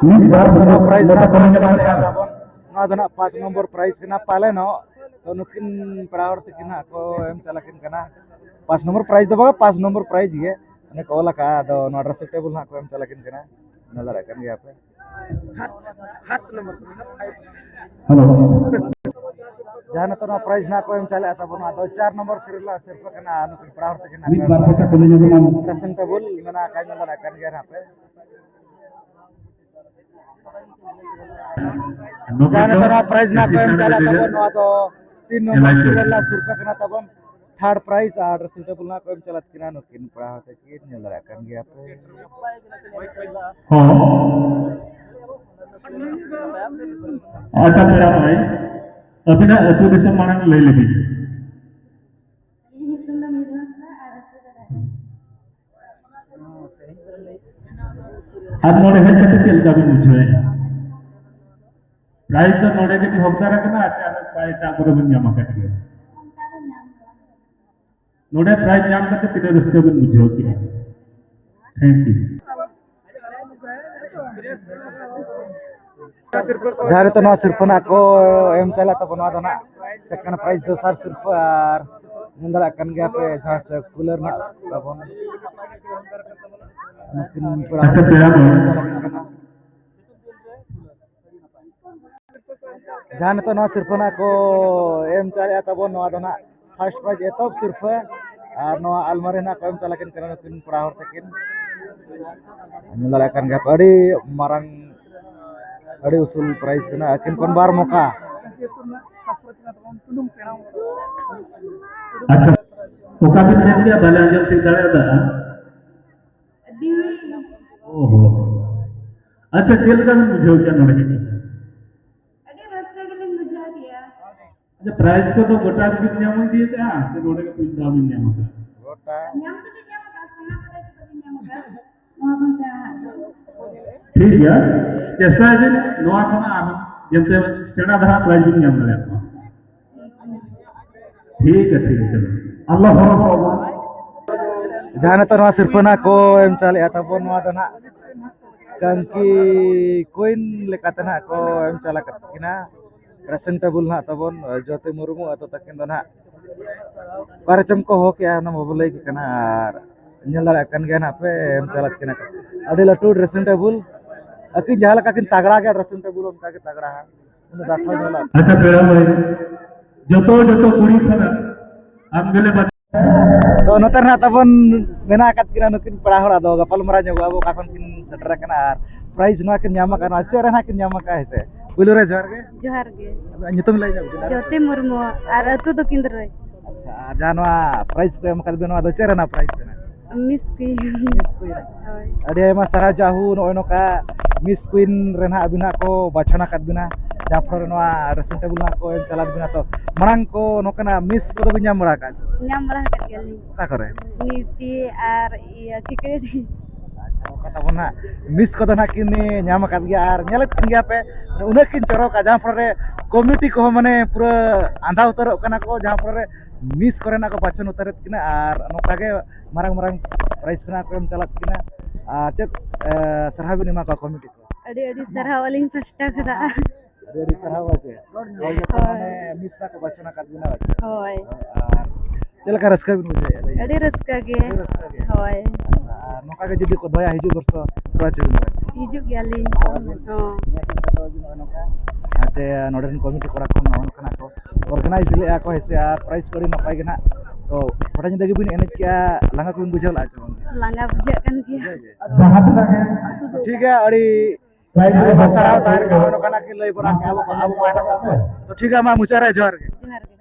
ᱢᱤᱫ ᱵᱟᱨ ᱱᱚᱣᱟ ᱯᱨᱟᱭᱤᱡᱽ ᱢᱚᱴᱟ ᱨᱮᱱᱟᱜ ᱠᱚᱢ ᱠᱚ ᱮᱢ ᱧᱟᱢ ᱪᱟᱞᱟᱜ ᱠᱟᱱᱟ᱾ ᱛᱟᱵᱚᱱ, ᱱᱚᱣᱟ ᱫᱚ ᱱᱟᱜ ᱯᱟᱸᱪ ᱱᱚᱢᱵᱚᱨ ᱯᱨᱟᱭᱤᱡᱽ ᱠᱟᱱᱟ ᱯᱟᱞᱮᱱᱚᱜ᱾ ᱛᱚ ᱱᱩᱠᱤᱱ ᱯᱮᱲᱟ ᱦᱚᱲ ᱛᱟᱹᱠᱤᱱ ᱦᱟᱸᱜ ᱠᱚ ᱮᱢ ᱪᱟᱞᱟᱜ ᱠᱤᱱ ᱠᱟᱱᱟ᱾ ᱯᱟᱸᱪ ᱱᱚᱢᱵᱚᱨ ᱯᱨᱟᱭᱤᱡᱽ ᱫᱚ ᱵᱟᱝᱟ, ᱯᱟᱸᱪ ᱱᱚᱢᱵᱚᱨ ᱯᱨᱟᱭᱤᱡᱽ ᱜᱮ ᱚᱱᱮ ᱠᱚ ᱚᱞ ᱟᱠᱟᱫᱼᱟ᱾ ᱟᱫᱚ ᱱᱚᱣᱟ ᱰᱨᱮᱥᱤᱝ ᱴᱮᱵᱩᱞ ᱦᱟᱸᱜ ᱠᱚ ᱮᱢ ᱪᱟᱞᱟᱜ ᱠᱤᱱ ᱠᱟᱱᱟ, ᱧᱮᱞ ᱫᱟᱲᱮᱭᱟᱜ ᱠᱟᱱ ᱜᱮᱭᱟ ᱯᱮ᱾ ᱦᱮᱞᱳ᱾ ᱡᱟᱦᱟᱸ ᱱᱤᱛᱚᱜ ᱱᱚᱣᱟ ᱯᱨᱟᱭᱤᱡᱽ ᱱᱟᱜ ᱠᱚ ᱮᱢ ᱪᱟᱞᱮᱫᱼᱟ ᱛᱟᱵᱚᱱ, ᱱᱚᱣᱟ ᱫᱚ ᱪᱟᱨ ᱱᱚᱢᱵᱚᱨ ᱥᱤᱨᱤᱭᱟᱞ ᱨᱮᱱᱟᱜ ᱥᱤᱨᱯᱟᱹ ᱠᱟᱱᱟ᱾ ᱱᱩᱠᱤᱱ ᱯᱮᱲᱟ ᱦᱚᱲ ᱛᱟᱹᱠᱤᱱ ᱱᱟᱜ ᱢᱤᱫ ᱠᱚ ᱮᱢ ᱵᱟᱨ ᱪᱟᱞᱮᱫᱼᱟ᱾ ᱯᱚᱭᱥᱟ ᱠᱚ ᱞᱟᱹᱭ ᱧᱚᱜ ᱮᱢᱟᱢ᱾ ᱰᱨᱮᱥᱤᱝ ᱴᱮᱵᱩᱞ ᱢᱮᱱᱟᱜ ᱟᱠᱟᱫ, ᱧᱮᱞ ᱫᱟᱲᱮᱭᱟᱜ ᱠᱟᱱ ᱜᱮᱭᱟ ᱱᱟᱜ ᱯᱮ᱾ ᱡᱟᱦᱟᱸ ᱱᱤᱛᱚᱜ ᱱᱚᱣᱟ ᱯᱨᱟᱭᱤᱡᱽ ᱱᱟᱜ ᱠᱚ ᱮᱢ ᱪᱟᱞᱮᱫᱼᱟ ᱛᱟᱵᱚᱱ, ᱱᱚᱣᱟ ᱫᱚ ᱛᱤᱱ ᱱᱚᱢᱵᱚᱨ ᱥᱤᱨᱤᱭᱟᱞ ᱨᱮᱱᱟᱜ ᱥᱤᱨᱯᱟᱹ ᱠᱟᱱᱟ ᱛᱟᱵᱚᱱ᱾ ᱛᱷᱟᱨᱰ ᱯᱨᱟᱭᱤᱡᱽ ᱟᱨ ᱰᱨᱮᱥᱤᱝ ᱴᱮᱵᱩᱞ ᱱᱟᱜ ᱠᱚ ᱮᱢ ᱪᱟᱞᱟᱜ ᱠᱟᱱᱟ ᱱᱩᱠᱤᱱ ᱯᱮᱲᱟ ᱦᱚᱲ ᱛᱟᱹᱠᱤᱱ, ᱧᱮᱞ ᱫᱟᱲᱮᱭᱟᱜ ᱠᱟᱱ ᱜᱮᱭᱟ ᱯᱮ᱾ ᱦᱚᱸ᱾ ᱟᱪᱪᱷᱟ, ᱯᱮᱲᱟ ᱵᱷᱟᱭ, ᱟᱹᱵᱤᱱᱟᱜ ᱟᱹᱛᱩ ᱫᱤᱥᱚᱢ ᱢᱟᱲᱟᱝ ᱞᱟᱹᱭ ᱞᱮᱵᱤᱱ᱾ ᱤᱧᱟᱹᱜ ᱧᱩᱛᱩᱢ ᱫᱚ ᱢᱤᱨᱩ ᱦᱟᱸᱥᱫᱟ ᱟᱨ ᱟᱹᱛᱩ ᱫᱚ ᱨᱟᱡᱟ᱾ ᱟᱨ ᱱᱚᱰᱮ ᱦᱮᱡ ᱠᱟᱛᱮ ᱪᱮᱫ ᱞᱮᱠᱟ ᱵᱤᱱ ᱵᱩᱡᱷᱟᱹᱣᱮᱫᱼᱟ? ᱯᱨᱟᱭᱤᱡᱽ ᱫᱚ ᱱᱚᱰᱮ ᱜᱮ ᱦᱚᱠᱫᱟᱨ ᱟᱠᱟᱱᱟ, ᱟᱪᱪᱷᱟ, ᱟᱨ ᱮᱴᱟᱜ ᱠᱚᱨᱮ ᱵᱤᱱ ᱧᱟᱢ ᱟᱠᱟᱫ ᱜᱮᱭᱟ? ᱚᱱᱠᱟ ᱫᱚ ᱧᱟᱢ ᱵᱟᱲᱟ ᱟᱠᱟᱱᱟ᱾ ᱱᱚᱰᱮ ᱯᱨᱟᱭᱤᱡᱽ ᱧᱟᱢ ᱠᱟᱛᱮ ᱛᱤᱱᱟᱹᱜ ᱨᱟᱹᱥᱠᱟᱹ ᱵᱤᱱ ᱵᱩᱡᱷᱟᱹᱣ ᱠᱮᱫᱟ? Thank you. ᱡᱟᱦᱟᱸ ᱨᱮᱛᱚ ᱱᱚᱣᱟ ᱥᱤᱨᱯᱟᱹ ᱱᱟᱜ ᱠᱚ ᱮᱢ ᱪᱟᱞᱟᱜ ᱛᱟᱵᱚᱱ, ᱱᱚᱣᱟ ᱫᱚ ᱱᱟᱜ ᱥᱮᱠᱮᱱᱰ ᱯᱨᱟᱭᱤᱡᱽ, ᱫᱚᱥᱟᱨ ᱥᱤᱨᱯᱟᱹ, ᱟᱨ ᱧᱮᱞ ᱫᱟᱲᱮᱭᱟᱜ ᱠᱟᱱ ᱜᱮᱭᱟ ᱯᱮ ᱡᱟᱦᱟᱸ ᱥᱮ ᱠᱩᱞᱟᱨ ᱱᱟᱜ ᱛᱟᱵᱚᱱ᱾ ᱱᱩᱠᱤᱱ ᱯᱮᱲᱟ ᱟᱪᱪᱷᱟ, ᱯᱮᱲᱟ ᱠᱚ᱾ ᱪᱟᱞᱟᱜ ᱠᱟᱱ ᱠᱟᱱᱟ᱾ ᱡᱟᱦᱟᱸ ᱱᱤᱛᱚᱜ ᱱᱚᱣᱟ ᱥᱤᱨᱯᱟᱹ ᱱᱟᱜ ᱠᱚ ᱮᱢ ᱪᱟᱞᱮᱫᱼᱟ ᱛᱟᱵᱚᱱ, ᱱᱚᱣᱟ ᱫᱚ ᱱᱟᱜ ᱯᱷᱟᱥᱴ ᱯᱨᱟᱭᱤᱡᱽ ᱮᱛᱚᱦᱚᱵ ᱥᱤᱨᱯᱟᱹ, ᱟᱨ ᱱᱚᱣᱟ ᱟᱞᱢᱟᱨᱤ ᱱᱟᱜ ᱠᱚ ᱮᱢ ᱪᱟᱞᱟᱜ ᱠᱟᱱ ᱠᱟᱱᱟ ᱱᱩᱠᱤᱱ ᱠᱚᱲᱟ ᱦᱚᱲ ᱛᱟᱹᱠᱤᱱ᱾ ᱧᱮᱞ ᱫᱟᱲᱮᱭᱟᱜ ᱠᱟᱱ ᱜᱮᱭᱟ ᱯᱮ, ᱟᱹᱰᱤ ᱢᱟᱨᱟᱝ, ᱟᱹᱰᱤ ᱩᱥᱩᱞ ᱯᱨᱟᱭᱤᱡᱽ ᱠᱟᱱᱟ ᱟᱹᱠᱤᱱ ᱠᱷᱚᱱ ᱵᱟᱨ ᱢᱚᱠᱟ᱾ ᱟᱪᱪᱷᱟ, ᱚᱠᱟ ᱵᱤᱱ ᱢᱮᱱ ᱠᱮᱫᱟ? ᱵᱟᱞᱮ ᱟᱸᱡᱚᱢ ᱴᱷᱤᱠ ᱫᱟᱲᱮᱭᱟᱫᱟ᱾ ᱫᱤᱣᱤ᱾ ᱚᱦᱚ᱾ ᱟᱪᱪᱷᱟ, ᱪᱮᱫ ᱞᱮᱠᱟ ᱵᱤᱱ ᱵᱩᱡᱷᱟᱹᱣ ᱠᱮᱫᱟ ᱱᱚᱰᱮ ᱦᱮᱡ ᱠᱟᱛᱮ? ᱟᱹᱰᱤ ᱨᱟᱹᱥᱠᱟᱹ ᱜᱮᱞᱤᱧ ᱵᱩᱡᱷᱟᱹᱣ ᱠᱮᱫᱟ᱾ ᱟᱪᱪᱷᱟ, ᱯᱨᱟᱭᱤᱡᱽ ᱠᱚᱫᱚ ᱜᱚᱴᱟ ᱜᱮᱵᱤᱱ ᱧᱟᱢ ᱤᱫᱤ ᱟᱠᱟᱫᱼᱟ ᱥᱮ ᱱᱚᱰᱮ ᱜᱮ ᱯᱩᱭᱞᱩ ᱫᱷᱟᱣ ᱵᱤᱱ ᱧᱟᱢ ᱟᱠᱟᱫᱼᱟ? ᱜᱚᱴᱟ᱾ ᱧᱟᱢ ᱫᱚᱞᱤᱧ ᱧᱟᱢ ᱟᱠᱟᱫᱼᱟ, ᱥᱟᱱᱟᱢ ᱯᱨᱟᱭᱤᱡᱽ ᱠᱚᱫᱚᱞᱤᱧ ᱧᱟᱢ ᱟᱠᱟᱫᱼᱟ᱾ ᱱᱚᱣᱟ ᱠᱷᱚᱱ ᱥᱮᱬᱟ ᱦᱟᱸᱜ ᱫᱚ᱾ ᱴᱷᱤᱠ ᱜᱮᱭᱟ, ᱪᱮᱥᱴᱟᱭ ᱵᱤᱱ ᱱᱚᱣᱟ ᱠᱷᱚᱱᱟᱜ ᱟᱨᱦᱚᱸ ᱡᱟᱛᱮ ᱥᱮᱬᱟ ᱫᱷᱟᱨᱟ ᱯᱨᱟᱭᱤᱡᱽ ᱵᱤᱱ ᱧᱟᱢ ᱫᱟᱲᱮᱭᱟᱜ ᱢᱟ᱾ ᱴᱷᱤᱠ ᱜᱮᱭᱟ, ᱴᱷᱤᱠ ᱜᱮᱭᱟ, ᱪᱚᱞᱚ᱾ ᱟᱞᱚ ᱦᱚᱨᱚᱵᱚᱨᱚᱜ ᱢᱟ᱾ ᱡᱟᱦᱟᱸ ᱱᱤᱛᱚᱜ ᱱᱚᱣᱟ ᱥᱤᱨᱯᱟᱹ ᱱᱟᱜ ᱠᱚ ᱮᱢ ᱪᱟᱞᱮᱜᱼᱟ ᱛᱟᱵᱚᱱ, ᱱᱚᱣᱟ ᱫᱚ ᱱᱟᱜ ᱠᱟᱝᱠᱤ ᱠᱩᱭᱤᱱ ᱞᱮᱠᱟᱛᱮ ᱱᱟᱜ ᱠᱚ ᱮᱢ ᱪᱟᱞ ᱟᱠᱟᱫ ᱠᱤᱱᱟ᱾ ᱰᱨᱮᱥᱤᱝ ᱴᱮᱵᱩᱞ ᱱᱟᱜ ᱛᱟᱵᱚᱱ ᱡᱳᱛᱤ ᱢᱩᱨᱢᱩ ᱟᱹᱛᱩ ᱛᱟᱹᱠᱤᱱ ᱫᱚ ᱱᱟᱜ ᱚᱠᱟ ᱨᱮᱪᱚᱝ ᱠᱚ ᱦᱚᱦᱚ ᱠᱮᱜᱼᱟ, ᱚᱱᱟ ᱵᱟᱵᱚ ᱞᱟᱹᱭ ᱠᱮ ᱠᱟᱱᱟ᱾ ᱟᱨ ᱧᱮᱞ ᱫᱟᱲᱮᱭᱟᱜ ᱠᱟᱱ ᱜᱮᱭᱟ ᱱᱟᱜ ᱯᱮ, ᱮᱢ ᱪᱟᱞᱟᱜ ᱠᱟᱱᱟ ᱠᱚ᱾ ᱟᱹᱰᱤ ᱞᱟᱹᱴᱩ ᱰᱨᱮᱥᱤᱝ ᱴᱮᱵᱩᱞ, ᱟᱹᱠᱤᱱ ᱡᱟᱦᱟᱸ ᱞᱮᱠᱟ ᱠᱤᱱ ᱛᱟᱜᱲᱟ ᱜᱮᱭᱟ ᱰᱨᱮᱥᱤᱝ ᱴᱮᱵᱩᱞ, ᱚᱱᱠᱟ ᱜᱮ ᱛᱟᱜᱲᱟ ᱦᱟᱸᱜ᱾ ᱩᱱᱟᱹᱜ ᱰᱟᱴᱷᱟ ᱧᱮᱞᱚᱜ᱾ ᱟᱪᱪᱷᱟ, ᱯᱮᱲᱟ ᱢᱟᱹᱭ, ᱡᱚᱛᱚ, ᱡᱚᱛᱚ ᱠᱩᱲᱤ ᱠᱷᱚᱱᱟᱜ ᱟᱢ ᱜᱮᱞᱮ ᱵᱟᱪᱷᱟᱣ᱾ ᱛᱚ ᱱᱚᱛᱮ ᱨᱮ ᱱᱟᱜ ᱛᱟᱵᱚᱱ ᱢᱮᱱᱟᱜ ᱟᱠᱟᱫ ᱠᱤᱱᱟ ᱱᱩᱠᱤᱱ ᱯᱮᱲᱟ ᱦᱚᱲ, ᱟᱫᱚ ᱜᱟᱯᱟᱞ ᱢᱟᱨᱟᱣ ᱧᱚᱜᱚᱜ ᱟᱵᱚ ᱚᱠᱟ ᱠᱷᱚᱱ ᱠᱤᱱ ᱥᱮᱴᱮᱨ ᱟᱠᱟᱱᱟ ᱟᱨ ᱯᱨᱟᱭᱤᱡᱽ ᱱᱚᱣᱟ ᱠᱤᱱ ᱧᱟᱢ ᱟᱠᱟᱫᱼᱟ, ᱱᱚᱣᱟ ᱪᱮᱫ ᱨᱮ ᱱᱟᱜ ᱠᱤᱱ ᱧᱟᱢ ᱟᱠᱟᱫᱼᱟ, ᱦᱮᱸ ᱥᱮ? ᱯᱩᱭᱞᱩ ᱨᱮ ᱡᱚᱦᱟᱨ ᱜᱮ᱾ ᱡᱚᱦᱟᱨ ᱜᱮ᱾ ᱟᱵᱤᱱᱟᱜ ᱧᱩᱛᱩᱢ ᱞᱟᱹᱭ ᱧᱚᱜ ᱵᱤᱱ᱾ ᱡᱳᱛᱤ ᱢᱩᱨᱢᱩ, ᱟᱨ ᱟᱹᱛᱩ ᱫᱚ ᱠᱤᱱᱫᱨᱟᱹᱭ᱾ ᱟᱪᱪᱷᱟ, ᱟᱨ ᱡᱟᱦᱟᱸ ᱱᱚᱣᱟ ᱯᱨᱟᱭᱤᱡᱽ ᱠᱚ ᱮᱢ ᱟᱠᱟᱫ ᱵᱤᱱᱟ, ᱱᱚᱣᱟ ᱫᱚ ᱪᱮᱫ ᱨᱮᱱᱟᱜ ᱯᱨᱟᱭᱤᱡᱽ ᱠᱟᱱᱟ? ᱢᱤᱥ ᱠᱩᱭᱤᱱ᱾ ᱢᱤᱥ ᱠᱩᱭᱤᱱ᱾ ᱦᱳᱭ᱾ ᱟᱹᱰᱤ ᱟᱭᱢᱟ ᱥᱟᱨᱦᱟᱣ ᱡᱟᱦᱩ, ᱱᱚᱜᱼᱚᱭ ᱱᱚᱝᱠᱟ ᱢᱤᱥ ᱠᱩᱭᱤᱱ ᱨᱮ ᱱᱟᱜ ᱟᱹᱵᱤᱱ ᱦᱟᱸᱜ ᱠᱚ ᱵᱟᱪᱷᱚᱱ ᱟᱠᱟᱫ ᱵᱤᱱᱟ, ᱡᱟᱦᱟᱸ ᱯᱚᱨᱮ ᱱᱚᱣᱟ ᱰᱨᱮᱥᱤᱝ ᱴᱮᱵᱩᱞ ᱱᱟᱜ ᱠᱚ ᱮᱢ ᱪᱟᱞᱟᱫ ᱵᱤᱱᱟ᱾ ᱛᱚ ᱢᱟᱲᱟᱝ ᱠᱚ ᱱᱚᱝᱠᱟᱱᱟᱜ ᱢᱤᱥ ᱠᱚᱫᱚ ᱵᱤᱱ ᱧᱟᱢ ᱵᱟᱲᱟ ᱟᱠᱟᱫ ᱪᱮ? ᱧᱟᱢ ᱵᱟᱲᱟ ᱟᱠᱟᱫ ᱜᱮᱭᱟᱞᱤᱧ᱾ ᱚᱠᱟ ᱠᱚᱨᱮ? ᱱᱤᱣᱛᱤ ᱟᱨ ᱤᱭᱟᱹ ᱠᱷᱤᱠᱲᱤ᱾ ᱟᱪᱪᱷᱟ, ᱚᱱᱠᱟ ᱛᱟᱵᱚᱱ ᱦᱟᱸᱜ ᱢᱤᱥ ᱠᱚᱫᱚ ᱱᱟᱜ ᱠᱤᱱ ᱧᱟᱢ ᱟᱠᱟᱫ ᱜᱮᱭᱟ, ᱟᱨ ᱧᱮᱞᱮᱫ ᱠᱟᱱ ᱜᱮᱭᱟ ᱯᱮ ᱩᱱᱟᱹᱜ ᱠᱤᱱ ᱪᱚᱨᱚᱠᱟ, ᱡᱟᱦᱟᱸ ᱯᱚᱨᱮ ᱠᱚᱢᱤᱴᱤ ᱠᱚᱦᱚᱸ ᱢᱟᱱᱮ ᱯᱩᱨᱟᱹ ᱟᱸᱫᱷᱟ ᱩᱛᱟᱹᱨᱚᱜ ᱠᱟᱱᱟ ᱠᱚ, ᱡᱟᱦᱟᱸ ᱯᱚᱨᱮ ᱢᱤᱥ ᱠᱚᱨᱮᱱᱟᱜ ᱠᱚ ᱵᱟᱪᱷᱚᱱ ᱩᱛᱟᱹᱨᱮᱫ ᱠᱤᱱᱟ, ᱟᱨ ᱱᱚᱝᱠᱟ ᱜᱮ ᱢᱟᱨᱟᱝ ᱢᱟᱨᱟᱝ ᱯᱨᱟᱭᱤᱡᱽ ᱠᱚ ᱱᱟᱜ ᱠᱚ ᱮᱢ ᱪᱟᱞᱟᱜ ᱠᱤᱱᱟ᱾ ᱟᱨ ᱪᱮᱫ, ᱮ, ᱥᱟᱨᱦᱟᱣ ᱵᱤᱱ ᱮᱢᱟ ᱠᱚᱣᱟ ᱠᱚᱢᱤᱴᱤ ᱠᱚ? ᱟᱹᱰᱤ ᱟᱹᱰᱤ ᱥᱟᱨᱦᱟᱣ ᱟᱹᱞᱤᱧ ᱯᱟᱥᱴᱟ ᱠᱷᱚᱱᱟᱜ᱾ ᱟᱹᱰᱤ ᱟᱹᱰᱤ ᱥᱟᱨᱦᱟᱣ᱾ ᱟᱪᱪᱷᱟ, ᱦᱳᱭ, ᱡᱚᱛᱚ ᱦᱳᱭ᱾ ᱢᱟᱱᱮ ᱢᱤᱥ ᱱᱟᱜ ᱠᱚ ᱵᱟᱪᱷᱚᱱ ᱟᱠᱟᱫ ᱵᱤᱱᱟ, ᱟᱪᱪᱷᱟ᱾ ᱦᱳᱭ᱾ ᱟᱨ ᱪᱮᱫ ᱞᱮᱠᱟ ᱨᱟᱹᱥᱠᱟᱹ ᱵᱤᱱ ᱵᱩᱡᱷᱟᱹᱣᱮᱫᱼᱟ, ᱞᱟᱹᱭ ᱵᱤᱱ? ᱟᱹᱰᱤ ᱨᱟᱹᱥᱠᱟᱹ ᱜᱮ᱾ ᱟᱹᱰᱤ ᱨᱟᱹᱥᱠᱟᱹ ᱜᱮ᱾ ᱦᱳᱭ᱾ ᱟᱪᱪᱷᱟ, ᱟᱨ ᱱᱚᱝᱠᱟ ᱜᱮ ᱡᱩᱫᱤ ᱠᱚ ᱫᱚᱦᱚᱭᱟ ᱦᱤᱡᱩᱜ ᱵᱚᱨᱥᱚ, ᱛᱚᱵᱮ ᱪᱮᱫ ᱵᱤᱱ ᱢᱮᱱᱟ? ᱦᱤᱡᱩᱜ ᱜᱮᱭᱟᱞᱤᱧ᱾ ᱦᱳᱭ᱾ ᱦᱚᱸ᱾ ᱱᱤᱭᱟᱹ ᱠᱚ ᱥᱮᱴᱮᱨ ᱦᱤᱡᱩᱜ ᱱᱚᱜᱼᱚᱭ ᱱᱚᱝᱠᱟ᱾ ᱟᱪᱪᱷᱟ, ᱱᱚᱰᱮ ᱨᱮᱱ ᱠᱚᱢᱤᱴᱤ ᱠᱚᱲᱟ ᱠᱚ ᱱᱚᱜᱼᱚ ᱱᱚᱝᱠᱟ ᱱᱟᱜ ᱠᱚ ᱚᱨᱜᱟᱱᱟᱭᱤᱡᱽ ᱞᱮᱫᱼᱟ ᱠᱚ, ᱦᱮᱸ ᱥᱮ, ᱟᱨ ᱯᱨᱟᱭᱤᱡᱽ ᱠᱚ ᱟᱹᱰᱤ ᱱᱟᱯᱟᱭ ᱜᱮ ᱱᱟᱜ᱾ ᱛᱚ ᱜᱚᱴᱟ ᱧᱤᱫᱟᱹ ᱜᱮᱵᱤᱱ ᱮᱱᱮᱡ ᱠᱮᱜᱼᱟ, ᱞᱟᱸᱜᱟ ᱠᱚᱵᱤᱱ ᱵᱩᱡᱷᱟᱹᱣ ᱞᱮᱫᱼᱟ ᱪᱮ ᱵᱟᱝ? ᱞᱟᱸᱜᱟ ᱵᱩᱡᱷᱟᱹᱜ ᱠᱟᱱ ᱜᱮᱭᱟ᱾ ᱵᱩᱡᱷᱟᱹᱣ ᱜᱮ? ᱡᱟᱦᱟᱸ ᱛᱤᱱᱟᱹᱜ ᱜᱮ ᱴᱷᱤᱠ ᱜᱮᱭᱟ, ᱟᱹᱰᱤ ᱟᱭᱢᱟ ᱥᱟᱨᱦᱟᱣ ᱛᱟᱦᱮᱱ ᱠᱟᱱᱟ, ᱱᱚᱝᱠᱟᱱᱟᱜ ᱠᱤᱱ ᱞᱟᱹᱭ ᱵᱟᱲᱟ ᱠᱮᱜᱼᱟ ᱟᱵᱚ, ᱟᱵᱚ ᱯᱟᱦᱴᱟ ᱥᱮᱫ ᱠᱷᱚᱱ᱾ ᱛᱚ ᱴᱷᱤᱠ ᱜᱮᱭᱟ, ᱢᱟ ᱢᱩᱪᱟᱹᱫ ᱨᱮ ᱡᱚᱦᱟᱨ ᱜᱮ᱾ ᱡᱚᱦᱟᱨ ᱜᱮ᱾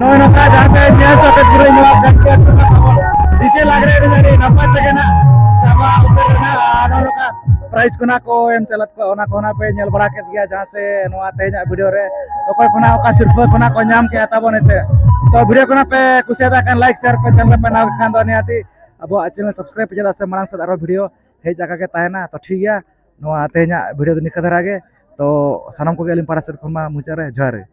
ᱱᱚᱜᱼᱚᱭ ᱱᱚᱝᱠᱟ ᱡᱟᱦᱟᱸ ᱪᱮ ᱧᱮᱞ ᱪᱚ ᱯᱮ ᱯᱩᱨᱟᱹ ᱱᱚᱣᱟ ᱜᱟᱛᱮ ᱟᱹᱛᱩ ᱨᱮᱱᱟᱜ ᱛᱟᱵᱚᱱ ᱰᱤᱡᱮ ᱞᱟᱜᱽᱲᱮ ᱮᱱᱮᱡ ᱟᱹᱰᱤ ᱱᱟᱯᱟᱭ ᱛᱮᱜᱮ ᱱᱟᱜ ᱪᱟᱵᱟ ᱩᱛᱟᱹᱨ ᱮᱱᱟ᱾ ᱟᱨ ᱱᱚᱜᱼᱚ ᱱᱚᱝᱠᱟ ᱯᱨᱟᱭᱤᱡᱽ ᱠᱚ ᱱᱟᱜ ᱠᱚ ᱮᱢ ᱪᱟᱞᱟᱫ ᱠᱚᱣᱟ, ᱚᱱᱟ ᱠᱚ ᱱᱟᱜ ᱯᱮ ᱧᱮᱞ ᱵᱟᱲᱟ ᱠᱮᱫ ᱜᱮᱭᱟ ᱡᱟᱦᱟᱸ ᱥᱮ ᱱᱚᱣᱟ ᱛᱮᱦᱮᱧᱟᱜ ᱵᱷᱤᱰᱤᱭᱳ ᱨᱮ ᱚᱠᱚᱭ ᱠᱚ ᱱᱟᱜ ᱚᱠᱟ ᱥᱤᱨᱯᱟᱹ ᱠᱚ ᱱᱟᱜ ᱠᱚ ᱧᱟᱢ ᱠᱮᱜᱼᱟ ᱛᱟᱵᱚᱱ, ᱦᱮᱸ ᱥᱮ᱾ ᱛᱚ ᱵᱷᱤᱰᱤᱭᱳ ᱠᱚ ᱱᱟᱜ ᱯᱮ ᱠᱩᱥᱤᱭᱟᱫᱟ ᱠᱷᱟᱱ ᱞᱟᱭᱤᱠ, ᱥᱮᱭᱟᱨ ᱯᱮ, ᱪᱮᱱᱮᱞ ᱯᱮ ᱱᱟᱣᱟ ᱠᱷᱟᱱ ᱫᱚ ᱱᱤᱦᱟᱹᱛᱤ ᱟᱵᱚᱣᱟᱜ ᱪᱮᱱᱮᱞ ᱥᱟᱵᱥᱠᱨᱟᱭᱤᱵ ᱯᱮ, ᱪᱮᱫᱟᱜ ᱥᱮ ᱢᱟᱲᱟᱝ ᱥᱮᱫ ᱟᱨᱚ ᱵᱷᱤᱰᱤᱭᱳ ᱦᱮᱡ ᱟᱠᱟ ᱜᱮ ᱛᱟᱦᱮᱱᱟ᱾ ᱛᱚ ᱴᱷᱤᱠ ᱜᱮᱭᱟ, ᱱᱚᱣᱟ ᱛᱮᱦᱮᱧᱟᱜ ᱵᱷᱤᱰᱤᱭᱳ ᱫᱚ ᱱᱤᱝᱠᱟᱹ ᱫᱷᱟᱨᱟ ᱜᱮ᱾ ᱛᱚ ᱥᱟᱱᱟᱢ ᱠᱚᱜᱮ ᱟᱹᱞᱤᱧ ᱯᱟᱦᱴᱟ ᱥᱮᱫ ᱠᱷᱚᱱ ᱢᱟ ᱢᱩᱪᱟᱹᱫ ᱨᱮ ᱡᱚᱦᱟᱨ ᱜᱮ᱾